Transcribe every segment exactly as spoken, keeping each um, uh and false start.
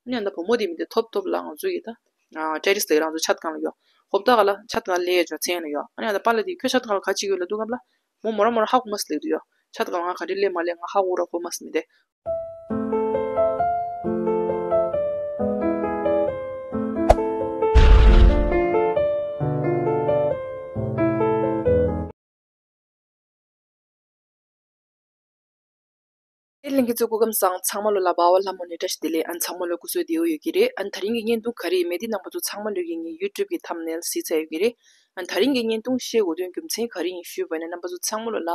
ཨ་ནི་ཨ་ད་བུ་མོ་དེ་མི་དེ་ཐོབ་ཐོབ་ལ་ང་ཚོ་ཡི་ད་ཊེ་རེ་སི་ལ་ཡི་རང་ཚོ་ཆ་ཚང་ལ་ཡོད། ཧོབ་ཏ་ག་ལ་ཆ་ཚང་ལ་ཡོད་ཅོ་མཚན་ལ་ཡོད། ཨ་ནི་ཨ་ད་པཱ་ལགས་དེ་ཁྱོད་ཆ་ཚང་ལ་ག་ཅིག་ཡོད་ལ་འདུག་ག་ལ། མོ་མོ་ར་མོ་ར་ཧ་གོ་མ་སི་ལེགས་འདུག་ཡོད། ཆ་ཚང་ང་ག་རེ་ལས་མ་ལས་ང་ཧ་གོ་ར་གོ་མ་སི་མི་དེ། ཨེ་ལྷན་རྒྱས་ཚོ་སྐུ་ཁམས་བཟང་། ཚང་མ་ལོ་ལ་བ་བ་ལྷ་མོ་ནས་བཀྲ་ཤིས་བདེ་ལེགས། ཨན་ཚང་མ་ལོ་སྐུ་གཟུགས་བདེ་བོ་ཡོད་ཀྱི་རེད། ཨན་ད་རིང་གི་བརྙན་ཐུང་ག་རེ་ཡིན་མིན་འདི་རྣམ་པ་ཚོ་ཚང་མ་ལོས་ཀྱི་ངའི་ཡུ་ཊུབ་ཀྱི་ཐམ་ནེལ་གཟིགས་ཚར་ཡོད་ཀྱི་རེད། ཨན་ད་རིང་གི་བརྙན་ཐུང་བཤད་དགོས་དོན་རྒྱུ་མཚན་ག་རེ་ཡིན་ཞུས་པ་ཡིན་ན། རྣམ་པ་ཚོ་ཚང་མ་ལོ་ལ་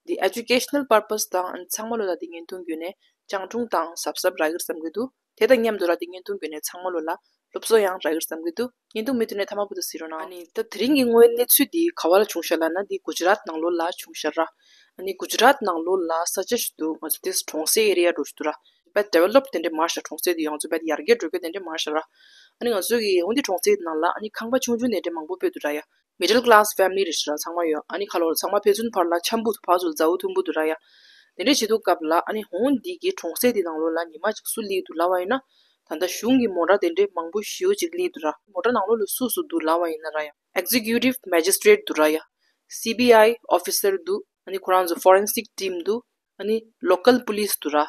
འདི་ཨེ་ཇུ་ཀེ་ཤ་ནལ་པར་པ་སི་དང་ཨན་ཚང་མ་ལོ་ལ་འདི་བརྙན་ཐུང་བརྒྱུད་ནས་སྤྱང་གྲུང་དང་གཟབ་གཟབ་རག་གི་རེད་བསམ་གྱི་འདུག་དེ་དང་མཉམ་དུ་ར་དེ་བརྙན་ཐུང་བརྒྱུད་ནས་ཚང་མ་ལོ་ལ་སློབ་གསོ་ཡང་རག་གི་རེད་བསམ་གྱི་འདུག་བརྙན་ཐུང་མུ་མཐུད་ནས་མཐའ་མ་བར་དུ་གཟིགས་རོགས་གནང་། ཨ་ནི་ད་དེ་རིང་གི་དངོས་གནས་ཚུལ་འདི་ག་བ་ལ་བྱུང་ཤག་ལབ་ན། འདི་གུ་ཇི་རཱཏ་ནང་ལོགས་ལ་བྱུང་ཤག་ར། ཨ་ནི་གུ་ཇི་རཱཏ་ནང་ལོགས་ལ་ས་ཆ་ཞིག་འདུག་ང་ཚོ་དེ་གྲོང་གསེབ་ཨེ་རི་ཡ་འདྲ་ཞིག་འདུག་ར། དཔེ་ཌི་ཝེ་ལོབ་དེ་འདྲའི་མ་རེད་ཤག་གྲོང་གསེབ་དེ་ཡང་ང་ཚོ་དཔེ་ཡར་རྒྱས་འགྲོ་རྒྱུ་དེ་འདྲའི་མ་རེད་ཤག་ར། ཨ་ནི་ང་ཚོ་གི་འོ་འདི་གྲོང་གསེབ་ནང་ལ་ཨ་ནི་ཁང་པ་ཆུང་ཆུང་དེ་འདྲའི་མང་པོ་སྤོས་འདུག་ར་ཡ། མི་ཌལ་ཀི་ལ་སི་ཕེ་མི་ལི་རེད་ཤག་ར་ཚང་མ་ཡོད། ཨ་ནི་ཁ་ལོ་ཚང་མ་ཕན་ཚུན་བར་ལ་འཆམ་པོ་ཕར་ཚུར་མཛའ་བོ་མཐུན་པོ་འདུག་ར་ཡ། དེ་འདྲ་བྱེད་དུས་སྐབས་ལ་ཨ་ནི་འོ་འདི་གི་གྲོང་གསེབ་དེ་ནང་ལོགས་ལ་ཉི་མ་གཅིག་སུ་སླེབས་འདུག་ལབ་པ་ཡིན་ན། ད་ལྟ་གཞུང་གི་མོ་ཊ་དེ་འདྲའི་མང་པོ་ཞེ་པོ་ཅིག་སླེབས་འདུག་ར། མོ་ཊ་ནང་ལོགས་ལ་སུ་སུ་འདུག་ལབ་པ་ཡིན་ན་ར་ཡ། ཨེག་ཛི་ཀིའུ་ཊིབ་མེ་ཇི་སི་ཊི་རེཊ་འདུག་ར་ཡ། སི་བི་ཨའི་ཨོ་ཕི་སར་འདུག་ཨ་ནི་ཁོ་རང་ཚོ་ཕོ་རེན་སིག་ཊིམ་འདུག་ཨ་ནི་ལོ་ཀལ་པུ་ལིས་འདུག་ར།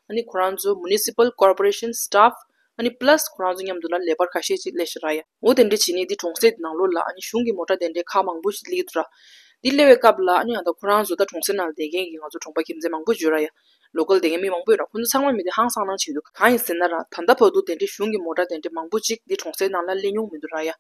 ཨ་ནི་ཁོ་རང་ཚོ་མུ་ནི་སི་པལ་ཀོར་པོ་རེ་ཤན་སི་ཊཕ། ཨ་ནི་པ་ལ་སི་ཁོ་རང་ཚོ་མཉམ་དུ་ལ་ལས་པར་ཁ་ཤས་ཅིག་སླེབས་ཤག་ར་ཡ། འོ་དེ་འདྲ་བྱས་ནས་འདི་གྲོང་གསེབ་དེ་ནང་ལོགས་ལ་ཨ་ནི་གཞུང་གི་མོ་ཊ་དེ་འདྲའི་ཁག་མང་པོ་ཞིག་སླེབས་འདུག་ར། འདི་སླེབས་པའི་སྐབས་ལ་ཨ་ནི་ཨ་ད་ཁོ་རང་ཚོ་ད་གྲོང་གསེབ་ནང་ལ་བསྡད་མཁན་གྱི་ང་ཚོ་གྲོང་པ་ཁྱིམ་མཚེས་མང་པོ་ཡོད་ར་ཡ། ལོ་ཀལ་བསྡད་མཁན་མི་མང་པོ་ཡོད་ར། ཁོ་ཚོ་ཚང་མ་མི་དེ་ཧང་སང་སྣང་བྱེད་འདུག་གང་ཡིན་ཟེར་ན་ར། ད་ལྟ་བར་དུ་དེ་འདྲའི་གཞུང་གི་མོ་ཊ་དེ་འདྲའི་མང་པོ་ཅིག་འདི་གྲོང་གསེབ་ནང་ལ་སླེབས་མྱོང་མི་འདུག་ར་ཡ།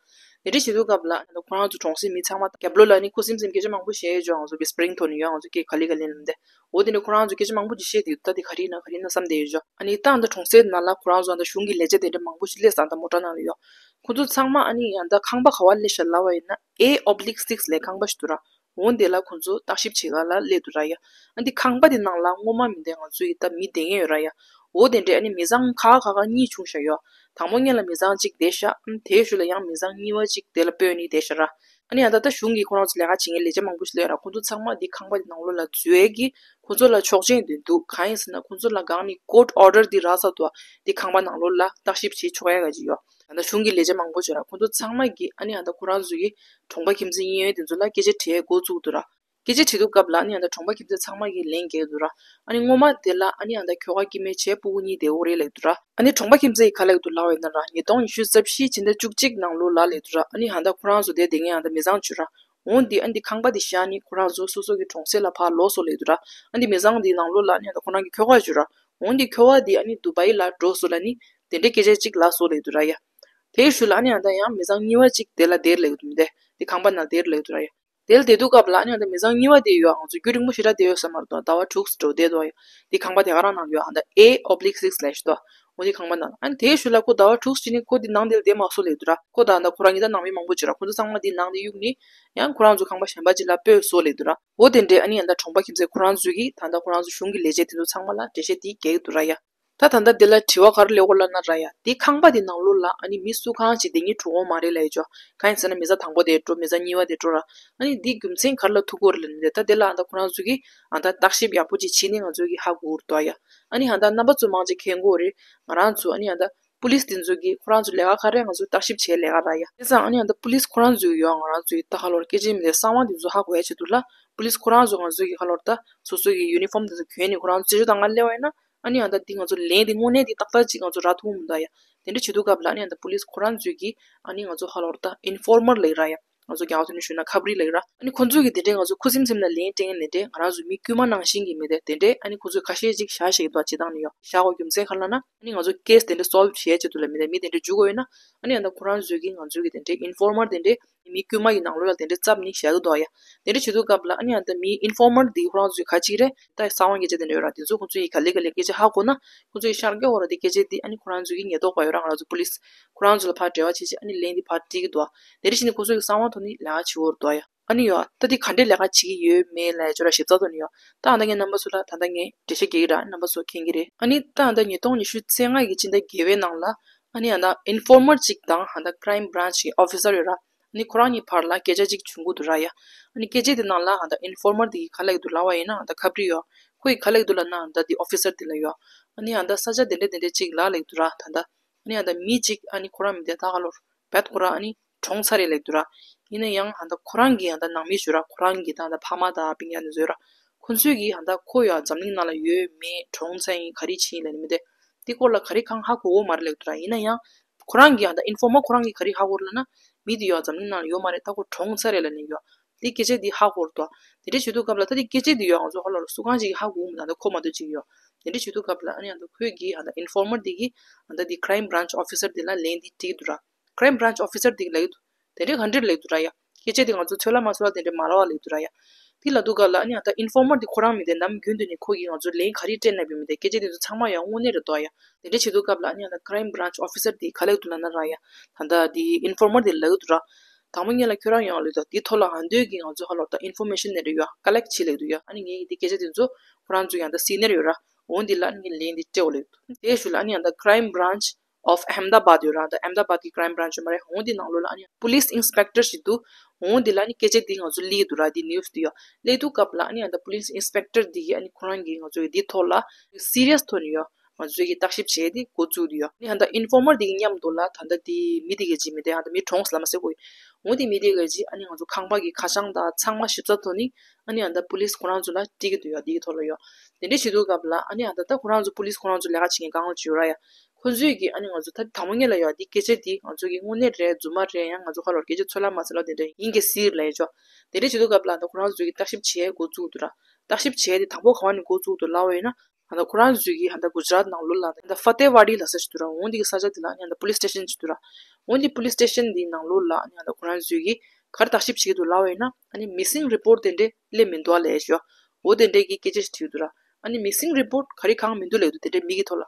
དེ་འདྲ་བྱེད་དུས་སྐབས་ལ་ཨ་ད་ཁོ་རང་ཚོ་གྲོང་གསེབ་མི་ཚང་མ་རྒྱབ་ལོགས་ལ་ཨ་ནི་ཁུ་སིམ་སིམ་སྐད་ཆ་མང་པོ་བཤད་ཡོད་ཅོ། ང་ཚོ་ཝིས་པ་རིང་ཐོག་ནས་ཡོད། ང་ཚོ་སྐད་ག་ལེ་ག་ལེ་ལབ་འདི། འོ་དེ་འདྲ་ཁོ་རང་ཚོ་སྐད་ཆ་མང་པོ་ཅིག་བཤད་འདུག་ད་དེ་ག་རེ་ཡིན་ན་ག་རེ་ཡིན་ན་བསམ་བསྡད་ཡོད་ཅོ། ཨ་ནི་ད་ཨ་ད་གྲོང་གསེབ་ནང་ལ་ཁོ་རང་ཚོ་ཨ་ད་གཞུང་གི་ལས་བྱེད་དེ་འདྲ་མང་པོ་ཞིག་སླེབས་སོང་། ད་མོ་ཊ་ནང་ལ་ཡོད། ཁོ་ཚོ་ཚང་མ་ཨ་ནི་ཡང་ད་ཁང་པ་ག་བ་སླེབས་ཤག་ལབ་པ་ཡིན་ན་ཨེ་ཨོབ་ལིག་སིག་ལབ་ཁང་པ་ཞིག་འདུག་ར། འོ་དེ་ལ་ཁོ་ཚོ་བརྟག་ཞིབ་བྱེད་ག་ལ་སླེབས་འདུག་ར་ཡ། ཨ་འདི་ཁང་པ་དེ་ནང་ལ་སྔོན་མ་མི་དེ་ང་ཚོ་ཡི་ད་མི་བསྡད་མཁན་ཡོད་ར་ཡ། འོ་དེ་འདྲའི་ཨ་ནི་མི་ཚང་ཁག་ཁག་ཁག་གཉིས་བྱུང་ཤག་ཡོད། དང་པོ་སྔོན་ལ་མི་ཚང་གཅིག་བསྡད་ཤག་ཨ་དེའི་ཤུལ་ལ་ཡང་མི་ཚང་གཉིས་པ་གཅིག་དེ་ལ་སྤོས་ནས་བསྡད་ཤག་ར། ཨ་ནི་ཡང་ད་ལྟ་གཞུང་གིས་ཁོ་རང་ཚོ་ལས་ཀ་བྱེད་མཁན་ལས་བྱེད་མང་པོ་ཞིག་སླེབས་ར། ཁོ་ཚོ་ཚང་མ་འདི་ཁང་པ་དེ་ནང་ལོགས་ལ་འཛུལ་ཡས་ཀྱི་ཁོ་ཚོ་ལ་ཆོག་མཆན་དེ་འདུག་གང་ཡིན་ཟེར་ན་ཁོ་ཚོ་ལ་སྒང་ནས་ཀོརཊ་ཨོ་ཌར་འདི་རག་ཚར་འདུག་འདི་ཁང་པ་ནང་ལོགས་ལ་བརྟག་ཞིབ་བྱེད་ཆོག་ཡ་ག་ཅིག་ཡོད། ད་ལྟ་གཞུང་གི་ལས་བྱེད་མང་པོ་ཞིག་ར། ཁོ་ཚོ་ཚང་མ་གིས་ཨ་ནི་ཨ་ད་ཁོ་རང་ཚོ་གི་གྲོང་པ་ཁྱིམ་མཚེས་གཡས་གཡོན་དེ་ཚོ་ལ་སྐད་ཆ་དྲི་ཡས་འགོ་བཙུགས་འདུག་ར། སྐད་ཆ་དྲི་དུས་སྐབས་ལ་ཨ་ནི་ཨ་ད་གྲོང་པ་ཁྱིམ་མཚེས་ཚང་མ་གིས་ལན་རྒྱག་འདུག་ར། ཨ་ནི་སྔོན་མ་དེ་ལ་ཨ་ནི་ཨ་ད་ཁྱོ་ག་སྐྱེ་དམན་བྱས་སྤུ་གུ་གཉིས་བསྡད་ཡོད་རེད་ལབ་འདུག་ར། ཨ་ནི་གྲོང་པ་ཁྱིམ་མཚེས་ཀྱིས་ག་ལབ་འདུག་ལབ་པ་ཡིན་ན་ར། ཉིས་སྟོང་ཉི་ཤུ་རྩ་བཞི་ཕྱི་ཟླ་བཅུ་གཅིག་ནང་ལོགས་ལ་ལབ་འདུག་ར། ཨ་ནི་ཨ་ད་ཁོ་རང་ཚོ་དེ་བསྡད་མཁན་ཨ་ད་མི་ཚང་བྱོས་ར། འོ་འདི་ཨ་འདི་ཁང་པ་འདི་བཞག་ནས་ཁོ་རང་ཚོ་སོ་སོ་གི་གྲོང་གསེབ་ལ་ཕར་ལོག་སོང་ལབ་འདུག་ར། ཨ་འདི་མི་ཚང་འདི་ནང་ལོགས་ལ་ཨ་ནི་ཨ་ད་ཁོ་རང་གི་ཁྱོ་ག་བྱོས་ར། འོ་འདི་ཁྱོ་ག་འདི་ཨ་ནི་དུ་བའི་ལ་འགྲོ་སོང་ལབ་ནི་དེ་འདྲའི་སྐད་ཆ་གཅིག་ལབ་སོང་ལབ་འདུག་ར་ཡ། དེའི་ཤུལ་ལ་ཨ་ནི་ཨ་ད་ཡང་མི་ཚང་གཉིས་པ་གཅིག་དེ་ལ་བསྡད་ལབ་འདུག་མི་དེ་འདི་ཁང་པ་ནང་བསྡད་ལབ་འདུག་ར་ཡ། དེ་ལ་བསྡད་དུས་སྐབས་ལ་ཨ་ནི་ཨ་ད་མི་ཚང་གཉིས་པ་དེ་ཡོད། ང་ཚོ་རྒྱུན་རིང་པོ་ཞེ་དྲག་བསྡད་ཡོད་ས་མ་རེད་དོ། ཟླ་བ་དྲུག་འགྲོ་བསྡད་དོ་ཡ། འདི་ཁང་པ་དེ་ག་རང་ནང་ཡོད། ཨ་ད་ཨེ་ཨོབ་ལིག་སིག་ལབ་ཞིག་དོ། འོ་འདི་ཁང་པ་ནང་ཨ་ནི་དེའི་ཤུལ་ལ་ཁོ་ཟླ་བ་དྲུག་ཕྱིན་ནས་ཁོ་འདི་ནང་དེ་ལ་བསྡད་མ་སོང་ལབ་འདུག་ར། ཁོ་དང་ཨ་ད་ཁོ་རང་གཉིས་ད་ནང་མི་མང་པོ་ཅིག་ར། ཁོ་ཚོ་ཚང་མ་འདི་ནང་དེ་གཡུགས་ནས་ཡང་ཁོ་རང་ཚོ་ཁང་པ་གཞན་པ་ཅིག་ལ་སྤོས་སོང་ལབ་འདུག་ར། འོ་དེ་འདྲའི་ཨ་ནི་ཨ་ད་གྲོང་པ་ཁྱིམ་མཚེས་ཁོ་རང་ཚོས་ཀྱིས་ད་ལྟ་ཁོ་རང་ཚོ་གཞུང་གི་ལས་བྱེད་དེ་ཚོ་ཚང་མ་ལ་འགྲེལ་བཤད་དེ་རྒྱག་གི་འདུག་ར་ཡ། ད་ད་ལྟ་འདི་ལ་དྲི་བ་ག་རེ་སླེབས་ཡོད་ལབ་ན་ར་ཡ། འདི་ཁང་པ་འདི་ནང་ལོགས་ལ་ཨ་ནི་མི་སུ་གང་ཅིག་བསྡད་སྙིང་བྲོ་བོ་མ་རེད་ལབ་ཡོད་ཅོ། གང་ཡིན་ཟེར་ན་མི་ཚང་དང་པོ་དེ་འགྲོ། མི་ཚང་གཉིས་པ་དེ་འགྲོ་ར། ཨ་ནི་འདི་རྒྱུ་མཚན་ག་རེ་ལ་ཐུག་གི་ཡོད་རེད་ལབ་ན། ད་དེ་ལ་ཨ་ད་ཁོ་རང་ཚོ་གིས་ཨ་ད་བརྟག་ཞིབ་ཡག་པོ་ཅིག་བྱས་ནས་ང་ཚོ་གིས་ཧ་གོ་གི་རེད་དོ་ཡ། ཨ་ནི་ཨ་ད་རྣམ་པ་ཚོ་མང་ཆེ་མཁྱེན་གྱི་ཡོད་རེད། ང་རང་ཚོ་ཨ་ནི་ཨ་ད་པུ་ལིས་དེ་ཚོ་གིས་ཁོ་རང་ཚོ་ལས་ཀ་ག་རེ་ང་ཚོ་བརྟག་ཞིབ་བྱེད་ལས་ཀ་ར་ཡ། དེ་ཙང་ཨ་ནི་ཨ་ད་པུ་ལིས་ཁོ་རང་ཚོ་ཡོད། ང་རང་ཚོ་ཡི་ད་ཁ་ལོར་སྐད་ཆ་མི་དེ་གསང་བ་དེ་ཚོ་ཧ་གོ་ཡ་ཆེད་དུ་ལ། པུ་ལིས་ཁོ་རང་ཚོ་ང་ཚོ་གི་ཁ་ལོར་ད་སོ་སོ་གི་ཡུ་ནི་ཧྥོམ་དེ་ཚོ་གྱོན་ནས་ཁོ་རང་ཚོ་རྩེད་འཇོ་དང་ང་སླེབས་པ་ཡིན་ན། ཨ་ནི་ཨ་ད་འདི་ང་ཚོ་ལན་འདི་དངོས་གནས་འདི་ཏག་ཏག་ཅིག་ང་ཚོ་རག་ཐུབ་མི་འདུག་ཡ། དེ་འདྲ་བྱེད་དུས་སྐབས་ལ་ཨ་ནི་ཨ་ད་པུ་ལིས་ཁོ་རང་ཚོས་ཀྱིས་ཨ་ནི་ང་ཚོ་ཧ་ལོར་ད་ཨིན་ཕོར་མར་ལབ་ཀྱི་ར་ཡ། ང་ཚོ་རྒྱ་གར་ཐོག་ནས་ཞུས་ན་ཁ་པར་ལབ་ཀྱི་ར། ཨ་ནི་ཁོ་ཚོས་ཀྱིས་དེ་འདྲའི་ང་ཚོ་ཁུ་སིམ་སིམ་ལ་ལན་སྤྲད་མཁན་དེ་འདྲའི་ང་རང་ཚོ་མི་དཀྱུས་མ་ནང་བཞིན་གྱི་མི་དེ་དེ་འདྲའི་ཨ་ནི་ཁོ་ཚོས་ཁ་ཤས་ཅིག་བཞག་བཞག་གི་འདུག་བྱེད་སྟངས་ནི་ཡོད། བཞག་དགོས་རྒྱུ་མཚན་ག་རེ་ལབ་ན། ཨ་ནི་ང་ཚོ་ཀེ་སི་དེ་འདྲ་སོལབ་བྱེད་ཆེད་དུ་ལ་མི་དེ་མི་དེ་འདྲ་འཇུག་དགོས་ཡོད་ན། ཨ་ནི་ཨ་ད་ཁོ་རང་ཚོས་ཀྱིས་ང་ཚོ་གི་དེ་འདྲའི་ཨིན་ཕོར་མར་དེ་འདྲའི་མི་དཀྱུས་མ་གི་ནང་ལོགས་ལ་དེ་འདྲའི་རྩབ་ནི་བཞག་གི་འདུག་ཡ། དེ་འདྲ་བྱེད་དུས་སྐབས་ལ་ཨ་ནི་ཨ་ད་མི་ཨིན་ཕོར་མར་འདི་ཁོ་རང་ཚོའི་ག་ཅིག་རེད། ད་གསང་བ་སྐད་ཆ་དེ་འདྲ་ཡོད་ར། དེ་ཚོ་ཁོ་ཚོ་ཡིས་ག་ལེ་ག་ལེ་སྐད་ཆ་ཧ་གོ་ན། ཁོ་ཚོ་ཡིས་ཤར་སྐྱོ་བ་ར། དེ་སྐད་ཆ་འདི་ཨ་ནི་ཁོ་རང་ཚོ་གི་ཉེན་རྟོག་པ་ཡོད་ར། ང་རང་ཚོ་པུ་ལིས་ཁོ་རང་ཚོ་ལ་ཕར་འབྲེལ་བ་བྱེད་ཆེད་ཨ་ནི་ལན་འདི་ཕར་སྤྲད་ཀྱི་འདུག་ཡ། དེ་འདྲ་བྱས་ནས་ཁོ་ཚོ་གི་གསང་བ་ཐོག་ནས་ལས་ཀ་བྱེད་ཀྱི་ཡོད་རེད་འདུག་ཡ། ཨ་ནི་ཡོད། ད་འདི་ག་འདྲའི་ལས་ཀ་བྱེད་ཀྱི་ཡོད་མེད་ལ་ཡ་ཅོ་ར་ཞིབ་ཚགས་ཐོག་ནས་ཡོད། ད་ཨ་ད་ངས་རྣམ་པ་ཚོ་ལ་ད་ལྟ་ངས་འགྲེལ་བཤད་རྒྱག་གི་ར། རྣམ་པ་ཚོ་མཁྱེན་གྱི་རེད། ཨ་ནི་ད་ཨ་ད་ཉིས་སྟོང་ཉི་ཤུ་རྩ་ལྔ་གི་ཕྱི་ཟླ་བརྒྱད་པའི་ནང་ལ་ཨ་ནི་ཨ་ད་ཨིན་ཕོར་མར་གཅིག་དང་ཨ་ད་ཀ་རའིམ་བྷ་རན་ཆི་གི་ཨོ་ཕི་སར་ཡོད་ར། ཨ་ནི་ཁོ་རང་གཉིས་བར་ལ་སྐད་ཆ་གཅིག་བྱུང་གི་འདུག་ར་ཡ། ཨ་ནི་སྐད་ཆ་དེ་ནང་ལ་ཨ་ད་ཨིན་ཕོར་མར་དེ་གིས་ག་ལབ་ཀྱི་འདུག་ལབ་པ་ཡིན་ན། ཨ་ད་ཁ་པར་ཡོད། ཁོ་ཡིས་ག་ལབ་ཀྱི་འདུག་ལབ་ན། ཨ་ད་དེ་ཨོ་ཕི་སར་དེ་ལ་ཡོད། ཨ་ནི་ཨ་ད་ས་ཆ་དེ་འདྲ་དེ་འདྲ་གཅིག་ལ་ལབ་ཀྱི་འདུག་ར། ད་ད་ ཨ་ནི་ཨ་ད་མི་གཅིག་ཨ་ནི་ཁོ་རང་མི་དེ་ད་ག་ལོར་བད་ཁོ་རང་ཨ་ནི་གྲོངས་ཚར་རེད་ལབ་འདུག་ར། ཡིན་ན་ཡང་ཨ་ད་ཁོ་རང་གི་ཨ་ད་ནང་མི་ཞུ་ར། ཁོ་རང་གི་ད་ཨ་ད་ཕ་མ་དང་སྤུན་ཀྱག་འདི་ཚོ་ཡོད་ར། ཁོ་ཚོས་གི་ཨ་ད་ཁོ་ཡོད་འཛམ་གླིང་ནང་ལ་ཡོད་མེད། གྲོངས་ཚར་ཡིན། ག་རེ་བྱས་ཡིན་ལབ་ནི་མི་དེ། དེ་སྐོར་ལ་ག་རེ་གང་ཧ་གོ་གོ་མ་རེད་ལབ་འདུག་ར། ཡིན་ན་ཡང་ཁོ་རང་གི་ཨ་ད་ཨིན་ཕོར་མར་ཁོ་རང་གིས་ག་རེ་ཧ་གོ་རེད་ལབ་ན། མི་དེ་ཡོད་འཛམ་གླིང་ནང་ལ་ཡོད་མ་རེད། ད་ཁོ་གྲོངས་ཚར་རེད་ལབ་ནི་ཡོད། དེ་སྐད་ཆ་དེ་ཧ་གོ་རེད་དོ། དེ་འདྲ་བྱེད་དུས་སྐབས་ལ་ད་དེ་སྐད་ཆ་དེ་ཡོད་ང་ཚོ་ཧ་ལོ་ར་སུ་གང་ཅིག་གིས་ཧ་གོ་མི་འདུག་ད་ཁོ་མ་གཏོགས་ཅིག་ཡོད། དེ་འདྲ་བྱེད་དུས་སྐབས་ལ་ཨ་ནི་ཨ་ད་ཁོས་གི་ཨ་ད་ཨིན་ཕོར་མར་དེ་གི་ཨ་ད་དེ་ཁྲའིམ་བྷ་རན་ཆི་ཨོ་ཕི་སར་དེ་ལ་ལན་དེ་སྤྲད་འདུག་ར། ཁྲའིམ་བྷ་རན་ཆི་ཨོ་ཕི་སར་དེ་གིས་ལབ་ཀྱི་འདུག་དེ་འདྲའི་ག་འདྲ་ལབ་འདུག་ར་ཡ། སྐད་ཆ་དེ་ང་ཚོ་ཚོད་ལ་མ་ཚོད་ལ་དེ་འདྲ་མ་ལབ་པ་ལབ་འདུག་ར་ཡ། དེ་ལབ་དུས་སྐབས་ལ་ཨ་ནི་ཨ་ད་ཨིན་ཕོར་མར་དེ་ཁོ་རང་མི་དེ་ནམ་རྒྱུན་དུ་ནས་ཁོ་གིས་ང་ཚོ་ལན་ག་རེ་སྤྲད་ན་བའི་མི་དེ་སྐད་ཆ་དེ་ཚོ་ཚང་མ་ཡང་དངོས་གནས་རེད་དོ་ཡ། དེ་འདྲ་བྱེད་དུས་སྐབས་ལ་ཨ་ནི་ཨ་ད་ཁྲའིམ་བྷ་རན་ཆི་ཨོ་ཕི་སར་དེ་ག་ལབ་འདུག་ལབ་ན་ར་ཡ། ད་ད་དེ་ཨིན་ཕོར་མར་དེ་ལབ་འདུག་ར། དང་པོ་ཉིད་ལ་ཁྱོད་རང་ཡོང་ལབ་འདུག་དེ་ཐོག་ལ་ཨ་འདོད་ཀྱི་ང་ཚོ་ཧ་ལོ་ད་ཨིན་ཕོར་མེ་ཤན་དེ་འདྲ་ཡོད་ཀ་ལེག་བྱེད་ལབ་འདུག་ཡ། ཨ་ནི་ངས་ཀྱི་དེ་སྐད་ཆ་དེ་ཚོ་ཁོ་རང་ཚོ་ཡང་ད་སི་ནི་ཡར་ཡོད་ར། འོ་འདི་ལ་ཨ་ནི་ངས་ལན་འདི་སྤྲད་འོ་ལབ་འདུག་དེའི་ཤུལ་ལ་ཨ་ནི་ཨ་ད་ཁྲའིམ་བྷ་རན་ཆི་ཨོཕ་ཨ་ཧམ་ད་བཱད་ཡོད་ར། ད་ཨ་ཧམ་ད་བཱད་ཀྱི་ཁྲའིམ་བྷ་རན་ཆི་ཡོད་མ་རེད། འོ་འདི་ནང་ལོགས་ལ་ཨ་ནི་པུ་ལིས་ཨིན་སི་པེག་ཊར་ཞིག་འདུག་འོ་འདི་ལ་ཨ་ནི་སྐད་ཆ་འདི་ང་ཚོ་སླེབས་འདུག་ར། འདི་ནིའུ་སི་འདི་ཡོད་སླེབས་དུས་སྐབས་ལ་ཨ་ནི་ཨ་ད་པུ་ལིས་ཨིན་སི་པེག་ཊར་འདི་གིས་ཨ་ནི་ཁོ་རང་གིས་ང་ཚོ་གི་འདི་ཐོག་ལ་སི་རི་ཡས་ཐོག་ནས་ཡོད། ང་ཚོས་ཀྱིས་བརྟག་ཞིབ་བྱས་ཏེ་འགོ་བཙུགས་ཏེ་ཡོད། ཨ་ནི་ཨ་ད་ཨིན་ཕོར་མར་དེ་གི་མཉམ་དུ་ལ་ད་ལྟ་དེ་མི་དེ་ག་ཅིག་མི་དེ་ཨ་ད་མི་གྲོངས་ལབ་མ་ཟེར་གོ་ཡི། འོ་དེ་མི་དེ་ག་ཅིག་ཨ་ནི་ང་ཚོ་ཁང་པ་གི་ཁ་བྱང་དང་ཚང་མ་ཞིབ་ཚགས་ཐོག་ནས་ཨ་ནི་ཨ་ད་པུ་ལིས་ཁོ་རང་ཚོ་ལ་སྤྲད་ཀྱི་འདུག་ཡ། དེ་གི་ཐོག་ལ་ཡོད། དེ་འདྲ་བྱེད་དུས་སྐབས་ལ་ཨ་ནི་ཨ་ད་ད་ཁོ་རང་ཚོ་པུ་ལིས་ཁོ་རང་ཚོ་ལས་ཀ་བྱེད་མཁན་གང་ལ་བྱེད་ཡོད་ར་ཡ། ཁོ་ཚོས་ཀྱིས་ཨ་ནི་ང་ཚོ་ད་དང་པོ་ཉིད་ལ་ཡོད་དེ་སྐད་ཆ་དེ་ང་ཚོ་གི་དངོས་གནས་རེད་རྫུན་མ་རེད། ཡང་ང་ཚོ་ཁ་ལོར་སྐད་ཆ་ཚོད་ལ་མ་ཚོད་ལ་དེ་འདྲ་ཡིན་གྱི་སྲིད་ལབ་ཡ་ཅོ། དེ་འདྲ་བྱེད་དུས་སྐབས་ལ་ཨ་ད་ཁོ་རང་ཚོས་ཀྱིས་བརྟག་ཞིབ་བྱེད་འགོ་བཙུགས་འདུག་ར། བརྟག་ཞིབ་བྱས་ཏེ་དང་པོ་ག་བ་ནས་འགོ་བཙུགས་འདུག་ལབ་པ་ཡིན་ན། ཨ་ད་ཁོ་རང་ཚོས་ཀྱིས་ཨ་ད་གུ་ཇ་རཱཏ་ནང་ལོགས་ལ་ཨ་ད་ཕ་ཏེ་ཝ་ཌི་ལབ་ས་ཞིག་འདུག་ར། འོ་འདི་གི་ས་ཆ་དེ་ལ་ཨ་ནི་ཨ་ད་པུ་ལིས་སི་ཊེ་ཤན་ཞིག་འདུག་ར། འོ་འདི་པུ་ལིས་སི་ཊེ་ཤན་འདིའི་ནང་ལོགས་ལ་ཨ་ནི་ཨ་ད་ཁོ་རང་ཚོས་ཀྱིས་ག་རེ་བརྟག་ཞིབ་བྱེད་ཀྱི་འདུག་ལབ་པ་ཡིན་ན། ཨ་ནི་མི་སིང་རི་པོར་ཊི་དེ་འདྲས་སླེབས་མི་འདུག་ཨ་ལབ་ཡ་ཞོ། འོ་དེ་འདྲས་ཀྱི་སྐད་ཆ་ཞིག་དྲིས་འདུག་ར། ཨ་ནི་མི་སིང་རི་པོར་ཊི་ག་རེ་གང་མི་འདུག་ལབ་འདུག་དེ་འདྲས་མི་གི་ཐོག་ལ།